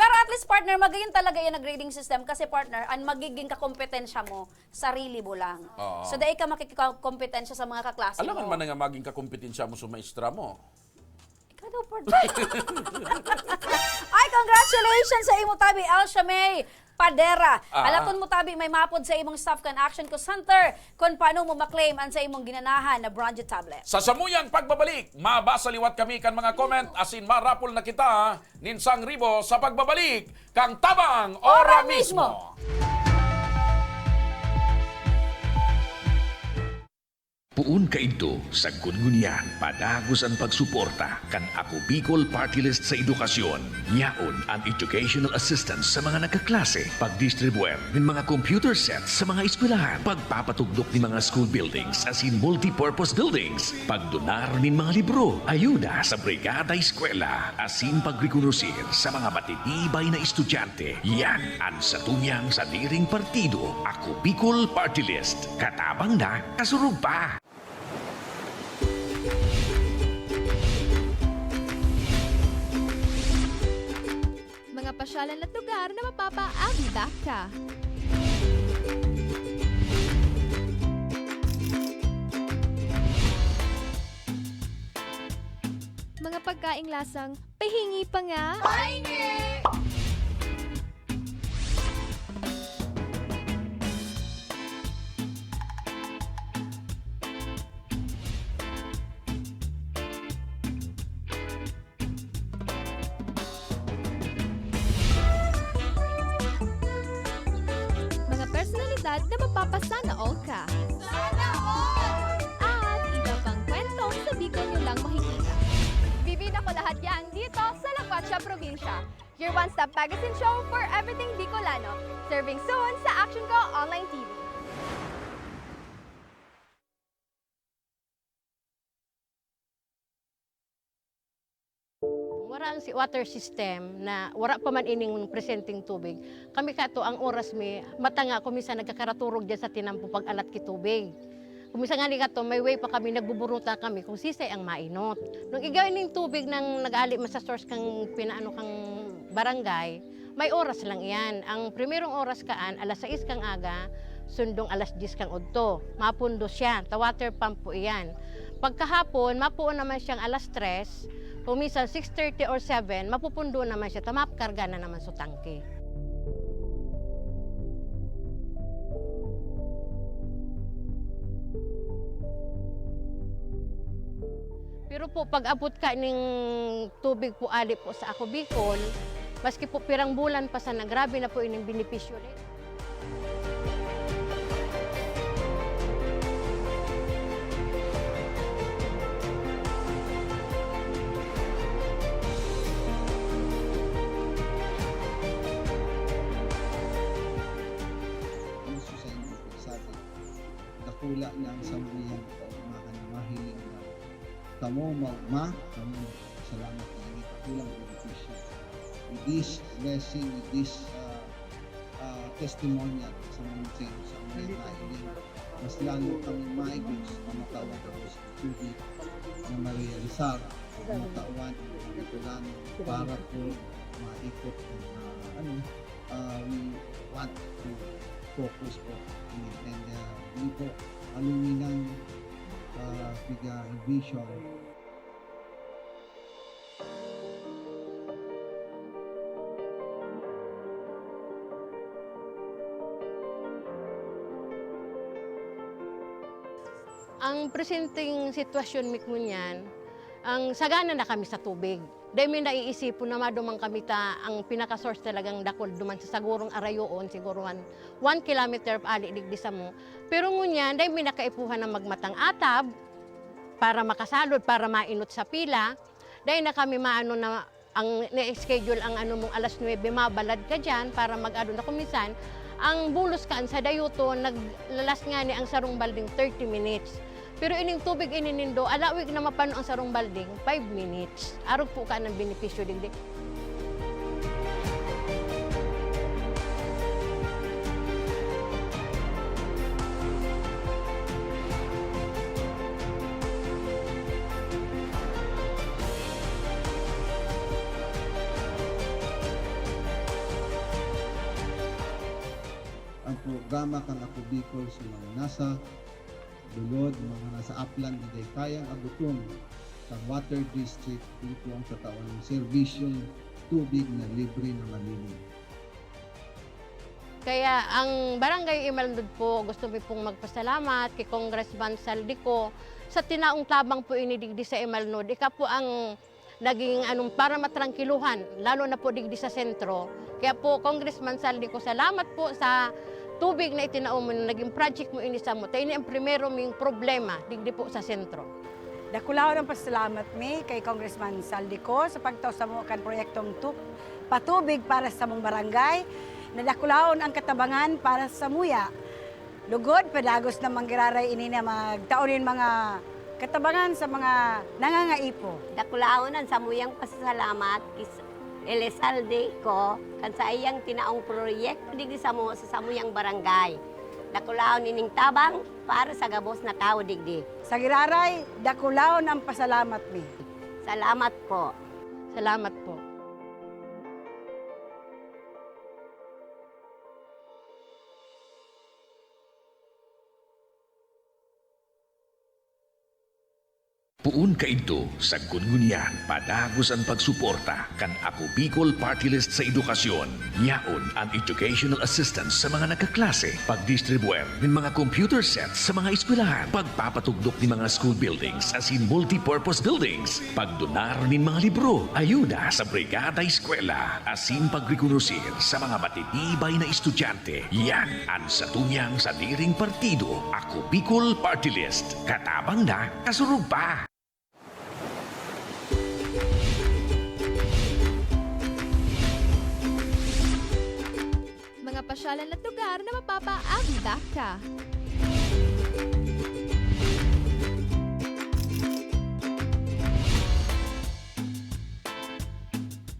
Pero at least, partner, magayon talaga yan na grading system kasi, partner, ang magiging kakompetensya mo, sarili mo lang. Oo. So, dai ka makikikompetensya sa mga kaklase Alangan mo. man na nga maging kakompetensya mo sa maestra mo. Ikaw daw, partner. Ay, congratulations sa imo, tabi, Elsia May Padera. Ah. Halaton mo, tabi, may mapod sa imong staff kan Action Call Center kung paano mo ma-claim an sa imong ginanahan na brand new tablet. Sa samuyang pagbabalik, mabasa liwat kami kan mga comment, asin marapol na kita nin sangribo sa pagbabalik kan Tabang Ora Ora Mismo. Mismo. Poon kaidto, sagkod ngunyan, padagos an pagsuporta kan Ako Bicol Party List sa edukasyon. Yaon an educational assistance sa mga nagkaklase, pagdistribuer nin mga computer sets sa mga eskwelahan, pagpapatugdok nin mga school buildings asin multipurpose buildings, pagdonar nin mga libro, ayuda sa Brigada Eskwela, asin pagrekonosir sa mga matitibay na estudyante. Yan an satuyang sadiring partido, Ako Bicol Party List. Katabang na, kasurog pa! Mga pasyalan at lugar na mapapaagi ka. Mga pagkaing lasang pahingi pa nga. Pahingi! Mga personalidad na mapapasana all ka. Sana all! At iba pang kwentong sa Bicol nyo lang makikita. Bibida ko lahat yan dito sa La Cuacha Provincia. Your one-stop magazine show for everything Bicolano. Serving soon sa Action Ko Online T V. Wara ang si-, water system na wara pa man ining presenteng tubig. Kami kato, ang oras mi, mata nga ako minsan nagkakaraturog diyan sa tinampo pag-alat ki tubig. Kung minsan nga ni kato, may way pa kami, nagbuburuta kami kung sisay ang mainot. Nung igay ning tubig nang nag-ali man sa source kang pinaano kang barangay, may oras lang iyan. Ang primerong oras kaan, alas sais kang aga, sundong alas dyes kang udto. Mapundo siya, ta water pump po iyan. Pagkahapon, mapuon naman siyang alas tres, kung minsan six thirty or seven, mapupundo naman siya, ta makarga na naman sa tangke. Pero po, pag-abot ka ning tubig po ali po sa Ako Bicol, maski po pirang bulan pa sana, grabe na po ining benepisyo ni. Ang susay mo, sabi, dakula na ang samuyang kaugmahan na mahiling na kamo maugma, kamo salamat na ini dakulang benepisyo. With this blessing, with this, ah, ah, testimonial sa mga sa mga nailing, mas lalo kami maigos na matawan ang tubig na marealisar, na matawan ang mga Bicolano para po maikot ang, ah, ano, ah, we want to focus po. And, uh, yun po, aluminan, uh, big, uh, vision. Ang presenteng sitwasyon mi ngunyan, ang sagana na kami sa tubig. Dai mi naiisipon na maduman kami ta ang pinaka-source talagang dakul duman sa sagurong arayoon, siguro one, one kilometer ali digdi samo. Pero ngunyan, dai mi na kaipuhan na magmatang atab para makasalod, para mainot sa pila. Dai na kami maano na ang na-schedule ang ano mong alas nuebe, mabalad ka diyan para mag-ano na. Kung minsan, ang bulos kan sa dayuto, naglalas ngani ang sarong balding thirty minutes. Pero ining tubig ini nindo, alawig na mapano ang sarong balding, five minutes. Arog po ka ng benepisyo digdi. Ang programa kan Ako Bicol sa mga nasa lulod, mga nasa aplan na dai kayang abuton kan water district, ito ang tatawan ng serbisyong tubig na libre na malinis. Kaya ang Barangay Imalnod po, gusto mi pong magpasalamat kay Congressman Saldico sa tinaong tabang po ini digdi sa Imalnod. Ika po ang naging anong para matrangkiluhan, lalo na po digdi sa sentro. Kaya po, Congressman Saldico, salamat po sa tubig na itinao mo, na naging project mo ini samo. Ta ini ang primero ming problema digdi po sa sentro. Dakulaon ang pasalamat mi kay Congressman Saldico sa pagtao samo kan proyektong tu-, patubig para sa samong barangay. Nadakulaon ang katabangan para sa muya. Lugod, padagos na manggiraray ini na magtao nin mga katabangan sa mga nangangaipo. Dakulaon ang samuyang pasasalamat kis Elizalde ko kan saiyang tinaong proyekto digdi samo sa samuyang barangay. Dakulaon ining tabang para sa gabos na tawo digdi. Sa giraray, dakulaon ang pasalamat mi. Salamat po. Salamat po. Poon kaidto, sagkod ngunyan, padagos an pagsuporta kan Ako Bicol Party List sa edukasyon. Yaon an educational assistance sa mga nagkaklase, pagdistribuer nin mga computer sets sa mga eskwelahan, pagpapatugdok nin mga school buildings asin multipurpose buildings, pagdonar nin mga libro, ayuda sa Brigada Eskwela, asin pagrekonosir sa mga matitibay na estudyante. Yan an satuyang sadiring partido, Ako Bicol Party List. Katabang na, kasurog pa! Mga pasyalan at lugar na mapapaabida ka.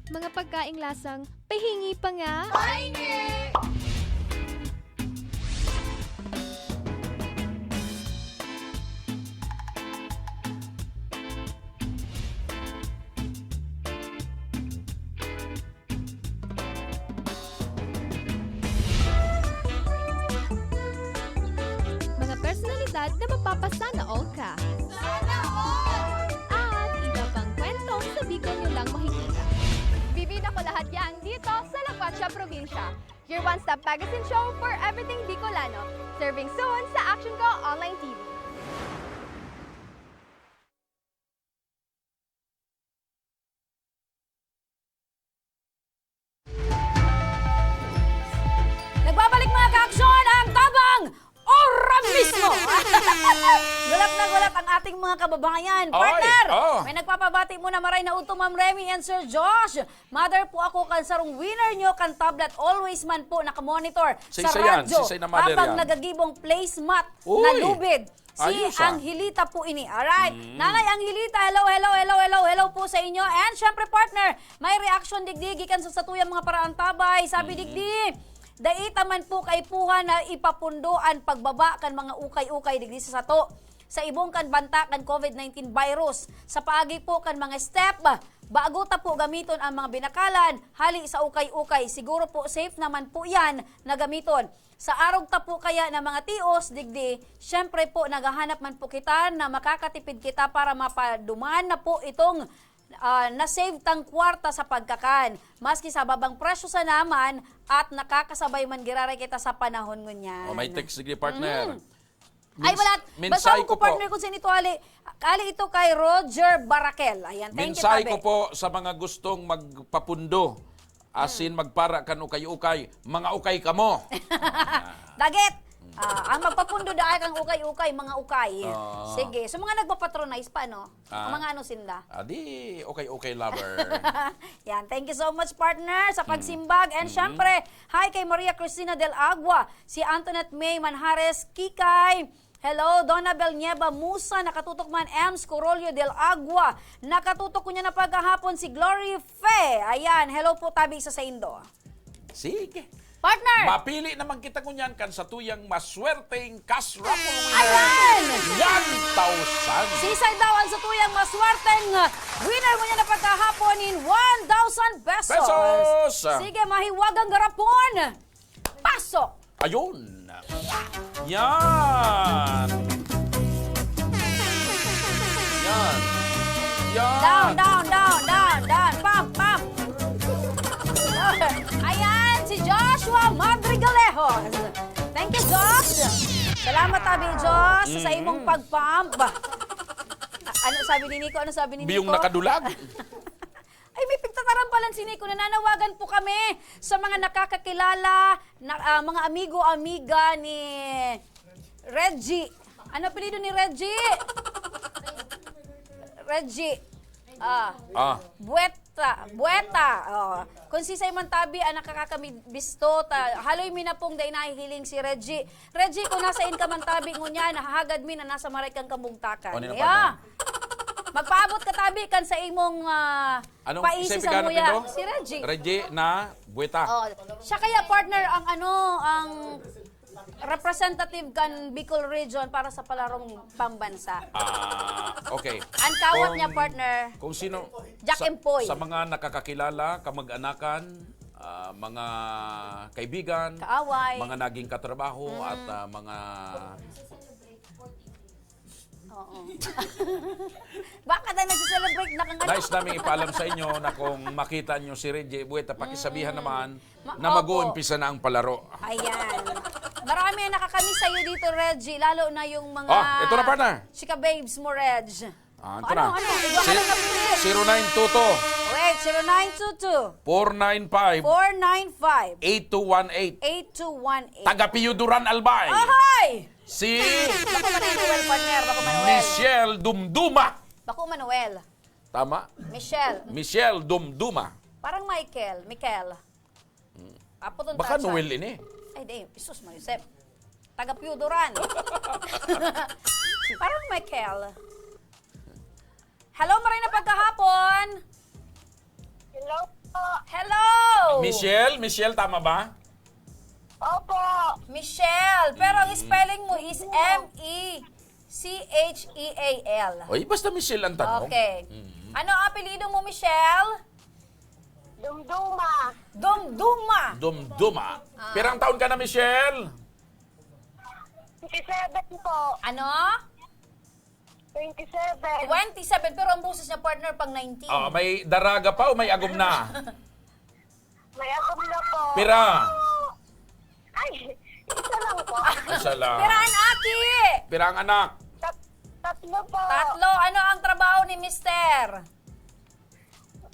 Mga pagkaing lasang pahingi pa nga. Pahingi! Mga personalidad na mapapasana all ka. Sana all! At iba pang kwentong sa Bicol nyo lang makikita. Bibida ko lahat yan dito sa La Cuacha Provincia. Your one-stop magazine show for everything Bicolano. Serving soon sa Action Ko Online T V. Nagbabalik, mga ka-aksyon, ang Tabang Ora mismo! Gulat na gulat ang ating mga kababayan. Oy, Partner, oh. May nagpapabati muna, maray na udto, Ma'am Remy and Sir Josh. Mother po ako kan sarong winner nyo kan tablet. Always man po nakamonitor sa Sisay yan? Radyo Sisay na mother habang yan? Nagagibong placemat Uy! Na lubid. Si Ayos, ah. Angelita po ini. Alright. Mm. Nanay Angelita, hello, hello, hello, hello, hello po sa inyo. And syempre, partner, may reaction digdi gikan sa satuyang mga paraantabay. Sabi Mm. digdi, dai ta man po kaipuhan na ipapundo an pagbaba kan mga ukay-ukay digdi sa sato sa ibong kan banta kan COVID nineteen virus. Sa paagi po kan mga step, bago ta po gamiton ang mga binakalan, hali sa ukay-ukay. Siguro po safe naman po yan na gamiton. Sa arog ta po kaya na mga tios, digdi, siyempre po, naghahanap man po kita na makakatipid kita para mapaduman na po itong, ah, na-save tang kwarta sa pagkakan. Maski sa babang presyo sana man at nakakasabay man giraray kita sa panahon ngunyan. Oh, may text, sige, partner. Mm. Ay, Mins-, wala. Mensahe Basahin ko ko, po. Partner, kung saan ito, Ali. Ali, ito kay Roger Barakel. Ayan, thank you, Mensahe tabi. ko po sa mga gustong magpapundo, asin Hmm. magpara kan ukay-ukay, mga ukay kamo. Dagit! Ah, ang magpapundo daay kang ukay-ukay, mga ukay. Oo. Sige. So, mga nagpapatronize pa, no? Ah. Ang mga ano sinda? Ah, di ukay-ukay lover. Yan. Thank you so much, partner, sa Mm. pagsimbag. And Mm. syempre, hi kay Maria Cristina Del Agua, si Antoinette May Manjares, Kikay. Hello, Donna Belnieva Musa, nakatutok man, Ems Corolio Del Agua. Nakatutok ko niya na paghahapon si Glory Fe. Ayan, hello po, tabi sa saindo. Sige. Partner! Mapili naman kita ngunyan kan satuyang maswerteng cash raffle winner. Ayan! One thousand. Sisay daw ang satuyang maswerteng, uh, winner ngunyan na pagkahapon in one thousand pesos? Pesos! Sige, mahiwagang garapon. Pasok! Ayun. Yan. Yan. Yan. Down, down, down, down, down. Pump, pump. Ayan, si Joshua Madrigalejos. Thank you, Josh. Salamat, tabi, Josh, sa imong Mm. pag-pump. A-, ano sabi ni Nico? Ano sabi ni Biyong Nico? Nakadulag. Ay, may pigtataram pala si Nico. Nananawagan po kami sa mga nakakakilala, na, ah, mga amigo, amiga ni Reggie. Ano apelyido ni Reggie? Reggie. Ah. Ah. Bueta. Bueta. Oh. Kung sisay man tabi ang nakakakamibisto, ta, haloy mi na pong dai nahihiling si Reggie. Reggie, kung nasain ka man tabi ngunyan, hahagad mi na nasa maray kang kamugtakan. O, nino, Yeah. partner? Magpaabot ka tabi kan sa imong, ah, Anong paisi isip sa ka na muya. Pindo? Si Reggie. Reggie na Bueta. Oh, siya kaya, partner, ang ano, ang representative kan Bicol Region para sa palarong pambansa. Ah, okay. Ang kawat Kung, niya, partner, kung sino Jack sa, Empoy. Sa mga nakakakilala, kamag-anakan, ah, mga kaibigan, Kaaway. mga naging katrabaho, Mm. at, ah, mga Oo. Baka na nagse-celebrate na ka nga. Nais naming ipaalam sa inyo na kung makita nyo si Reggie Bueta, pakisabihan Mm. naman Ma-, na opo. mag-uumpisa na ang palaro. Ayan. Marami ang nakakamiss sa'yo dito, Reggie, lalo na yung mga Ah, ito na, partner. chika babes mo, Reg. Ah, ito Ano, na. ano? Iba ka Si-, na napili. zero nine two two. Wait, zero nine two two. Four nine five. Four nine five. Eight two one eight. Eight two one eight. Taga Pio Duran, Albay. Ahoy! Si Bako Manuel, partner. Bako Manuel. Michelle Dumduma. Bako Manuel. Tama? Michelle. Michelle Dumduma. Parang Michael. Michael. Hmm. Apo tong Baka tatsa. Noel ini. Ay, di. Jesus, Marisep. Taga Pio Duran. Parang Michael. Hello, maray na pagkahapon. Hello po. Hello! Michelle? Michelle, tama ba? Opo. Michelle, pero ang Mm. spelling mo is M E C H E A L. Oy, basta Michelle ang tanong. Okay. Mm. Ano ang apelyido mo, Michelle? Dumduma. Dumduma. Dumduma. Ah. Pirang taon ka na, Michelle? Twenty-seven po. Ano? Twenty-seven. Twenty-seven, pero ang boses niya, partner, pang nineteen. Ah, may daraga pa o may agom na? May agom na po. Pira? Ay, isa lang po. Isa lang. Pira an aki? Pira ang anak? Tat-, tatlo po. Tatlo. Ano ang trabaho ni mister?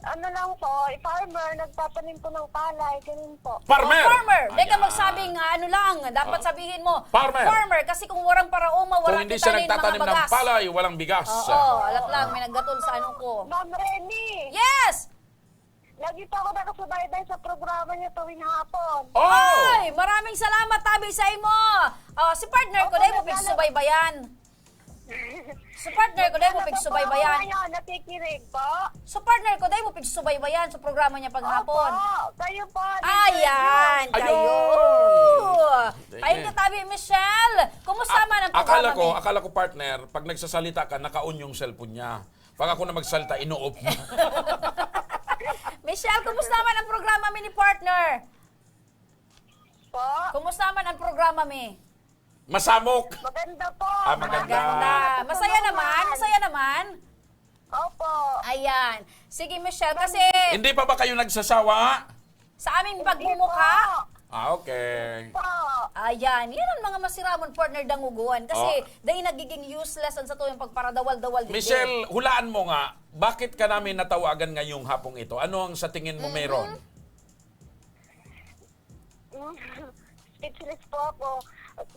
Ano lang po, eh, farmer, nagtatanim po ng palay, ganun po. Farmer! Oh, farmer. Di ka Ayan. magsabing, ah, ano lang, dapat Ah. sabihin mo, Farmer. farmer, kasi kung warang paraoma, Kung warang hindi siya kitanin, mga nagtatanim ng bagas. palay, walang bigas. Oo, alat lang, may naggatol sa ano ko. Ma'am Remy! Yes! Lagi po ako nakasubaybay sa programa niyo tuwing hapon. Oh! Ay, maraming salamat, tabi sa imo. Oh, si partner ko, Opo, dahil mo naglalaro. pagsubaybayan. Si partner ko, dahil mo Ano po pagsubaybayan. po ngayon? Nakikinig po? So, partner ko, dahil mo pagsubaybayan sa programa niya paghapon. Opo, kayo po, Ayan, Ayun! kayo. Sige. Ayun, katabi, Michelle. Kumusta Ak-, man ang programa akala ko, ni akala ko, partner, pag nagsasalita ka, naka-on yung cellphone niya. Pag ako na magsalita, ino-off mo. Michelle, kumusta man ang programa mi ni partner? Po? Kumusta man ang programa mi? Masamok. Maganda po. Ah, maganda. Maganda. Masaya naman, masaya naman. Opo. Ayan. Sige, Michelle, kasi Hindi pa ba kayo nagsasawa? sa aming Hindi pagmumukha, po. Ah, okay. Po. Ayan, yan ang mga masiramon, partner, dangugon. Kasi Oh. dahil nagiging useless ang satuyang pagparadawal-dawal digdi. Michelle, hulaan mo nga, bakit ka namin natawagan ngayong hapong ito? Ano ang sa tingin mo meron? Speechless po ako.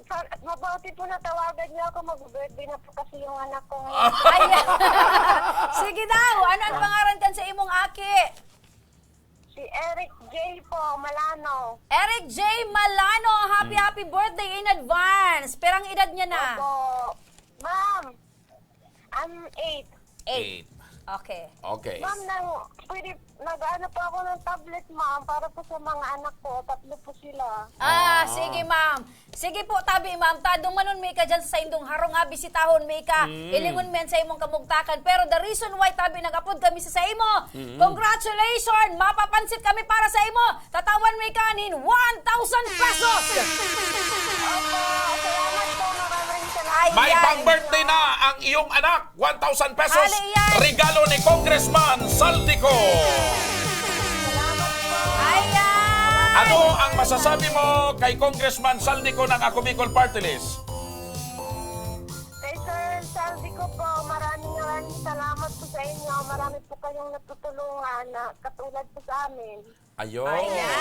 Sa, mabuti po natawagan niyo ako. Mag-birthday na po kasi yung anak ko ngayon. Ayan. Sige daw, ano ang pangaran kan sa imong aki? Si Eric J po, Malano. Eric J Malano, happy happy birthday in advance. Perang edad niya na? Opo. Ma'am, I'm eight. Eight. Okay. Okay. Ma'am, nang, pwede, nag-ano po ako ng tablet, ma'am, para po sa mga anak ko. Tatlo po sila. Ah, Ah. sige ma'am. Sige po, tabi ma'am, ta dumanon mi ka dyan sa saindong harong, ha, bisitahon mi ka, Mm. ilingon mi yan sa imong kamugtakan. Pero the reason why tabi nag-apod kami sa, sa imo, Mm. congratulations, mapapansit kami para sa imo. Tatawan mi ka nin one thousand pesos. Opo, salamat po. Maraming salamat. May Ayan. pang-birthday na ang iyong anak. One thousand pesos. Ali yan. Regalo ni Congressman Saldico. Salamat po. Ayan. Ano ang masasabi mo kay Congressman Saldico ng Ako Bicol Party List? Kay Sir Saldico po, maraming maraming salamat po sa inyo. Marami po kayong natutulungan na katulad po sa amin. Ayun. Ayan.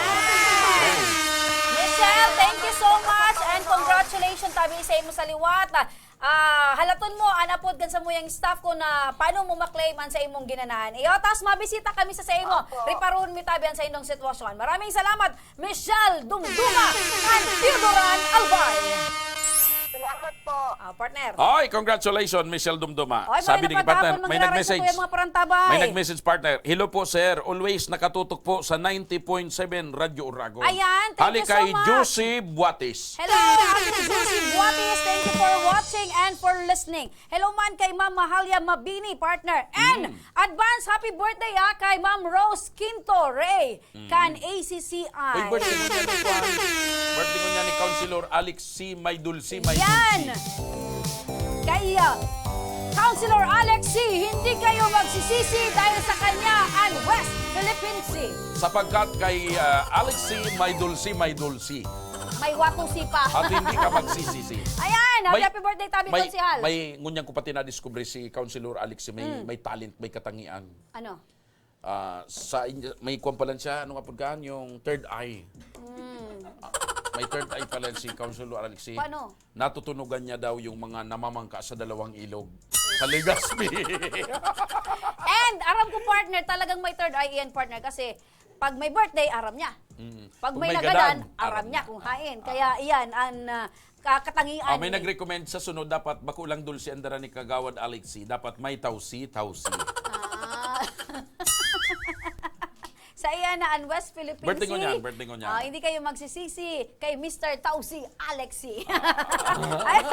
Michelle, thank you so much and congratulations tabi sa imo sa liwat. Ah, halaton mo, an apod kan samuyang staff ko na paano mo maklaim an sa imong ginanahan. Iyo, tas mabisita kami sa, sa imo. Opo. Riparohon mi tabi an sa indong sitwasyon. Maraming salamat, Michelle Dumduma and Theodoran Albay. Salamat po. Ah, partner. Oy, congratulations, Michelle Dumduma. Oy, Sabi magandang ni partner, pagkahapon, may mga nag-message. Raisa, Kuya, mga parantabay. May nag-message, partner. "Hello po, sir. Always nakatutok po sa ninety point seven Radyo Uragon." Ayan, thank Hali you so kay much. Josie Buatis. Hello, Ate Josie Buatis. Thank you for watching and for listening. Hello man kay Ma'am Mahalia Mabini, partner. And Mm. advance happy birthday, ah, kay Ma'am Rose Quinto Rey, Mm. kan A C C I. Uy, birthday ko niya ni Kwan. Birthday ko niya ni Councilor Alex C. May Dulce, May Yan! Dulce. Kay, ah, Councilor Alex C, hindi kayo magsisisi dahil sa kanya ang West Philippine Sea. Sapagkat kay ah, Alex C. May Dulce, May Dulce. May watusi pa. At hindi ka magsisisi. Ayan, happy, May- happy birthday, tabi, may, Konsehal. May ngunyan ko pati na-discover si Councilor Alex, may, Mm. may talent, may katangian. Ano? Ah, sa inyo, may kwan pala siya, ano nga pagkaan, yung third eye. Mm. Ah, may third eye pala si Councilor Alex. Paano? Natutunugan niya daw yung mga namamangka sa dalawang ilog. Sa Legazpi. And aram ko, partner, talagang may third eye iyan, partner, kasi pag may birthday, aram niya. Mm. Pag may nagadan, aram niya kung hain. Kaya iyan ang ah, ka- katangian Ah, may ni- nag-recommend sa sunod, dapat bako lang dulce ang dara ni Kagawad Alexi. Dapat may tausi, tausi. Ah. Sa iya na ang West Philippine Birthday ko Sea. niyan, birthday ko niyan. Ah, hindi kayo magsisisi kay Mister Tausi Alexi. Ay,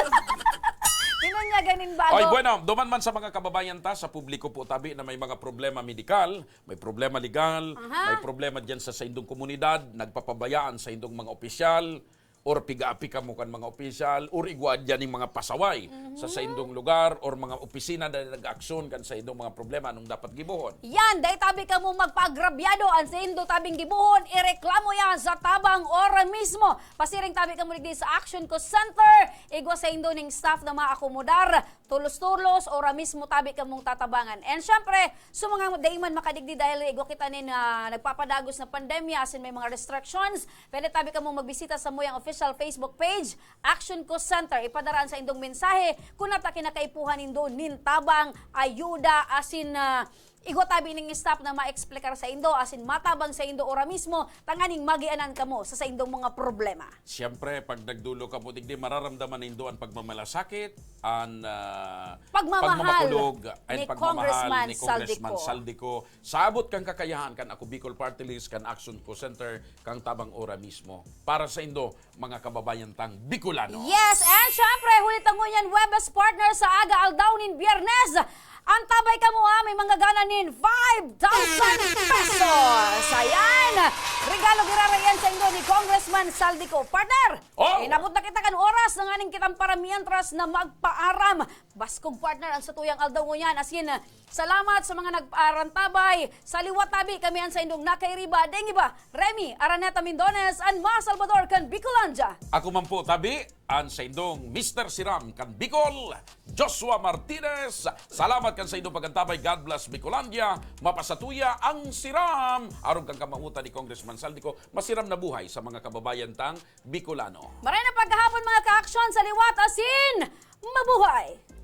kinunyagan nin bago. Oy, bueno, duman man sa mga kababayan ta, sa publiko po tabi na may mga problema medikal, may problema legal, Aha. may problema diyan sa saindong komunidad, nagpapabayaan sa indong mga opisyal, or piga-api kamo kan mga opisyal, or igwa diyan ning mga pasaway Mhm. sa saindong lugar, or mga opisina na nag-aksyon kan saindong mga problema, anong dapat gibohon? Yan, dahil tabi kamo magpaagrabyado, ang saindo tabing gibohon, ireklamo yan sa tabang ora mismo. Pasiring tabi kamo digdi sa Action Call Center, igwa saindo ning staff na maakomodar, tulos-tulos, ora mismo tabi kamong tatabangan. And syempre, sa mga dai man makadigdi dahil igwa kita nin ah, nagpapadagos na pandemya, asin may mga restrictions, pwede tabi kamong magbisita sa muyang official Facebook page, Action Call Center. Ipadaraan sa indong mensahe kung nata kinakaipuhan nindo nin tabang, ayuda, asin ah, igwa tabi ning staff na maeksplikar sa indo, asin matabang sa indo ora mismo, tanganing magianan kamo sa saindong mga problema. Siyempre, pag nagdulo kamo digdi, mararamdaman nindo ang pagmamalasakit, ang ah, Pagmamahal pagmamakulog, and ni pagmamahal Congressman ni Congressman Zaldy Co. Zaldy Co. Sa abot kang kakayahan kan Ako Bicol Party List, kan Action Call Center, kang tabang ora mismo. Para sa indo, mga kababayan tang Bicolano. Yes, and syempre, huli ta ngunyan Huwebes, partner, sa aga aldaw nin Biyernes. Antabay kamo ha, may manggagana nin five thousand pesos. Ayan! Regalo giraray yan saindo ni Congressman Zaldy Co. Partner! Oh! Inabot na kita kan oras na nganing kitang para mientras na magpaaram. Baskog, partner, ang satuyang aldaw ngunyan. As in, salamat sa mga nagpaarantabay. Sa liwat tabi, kami an saindong nakairiba, deng iba, Remy Araneta Mindones, an mga Salvador kan Bicolandia. Ako man po, tabi, an saindong Mister Siram kan Bicol, Joshua Martinez. Salamat kan saindong pag-antabay. God bless Bicolandia. Mapasatuya ang Siram. Arog kan kamautan ni Congressman Zaldy Co, masiram na buhay sa mga kababayan tang Bicolano. Maray na pagkahapon, mga ka-aksyon, sa liwat asin mabuhay!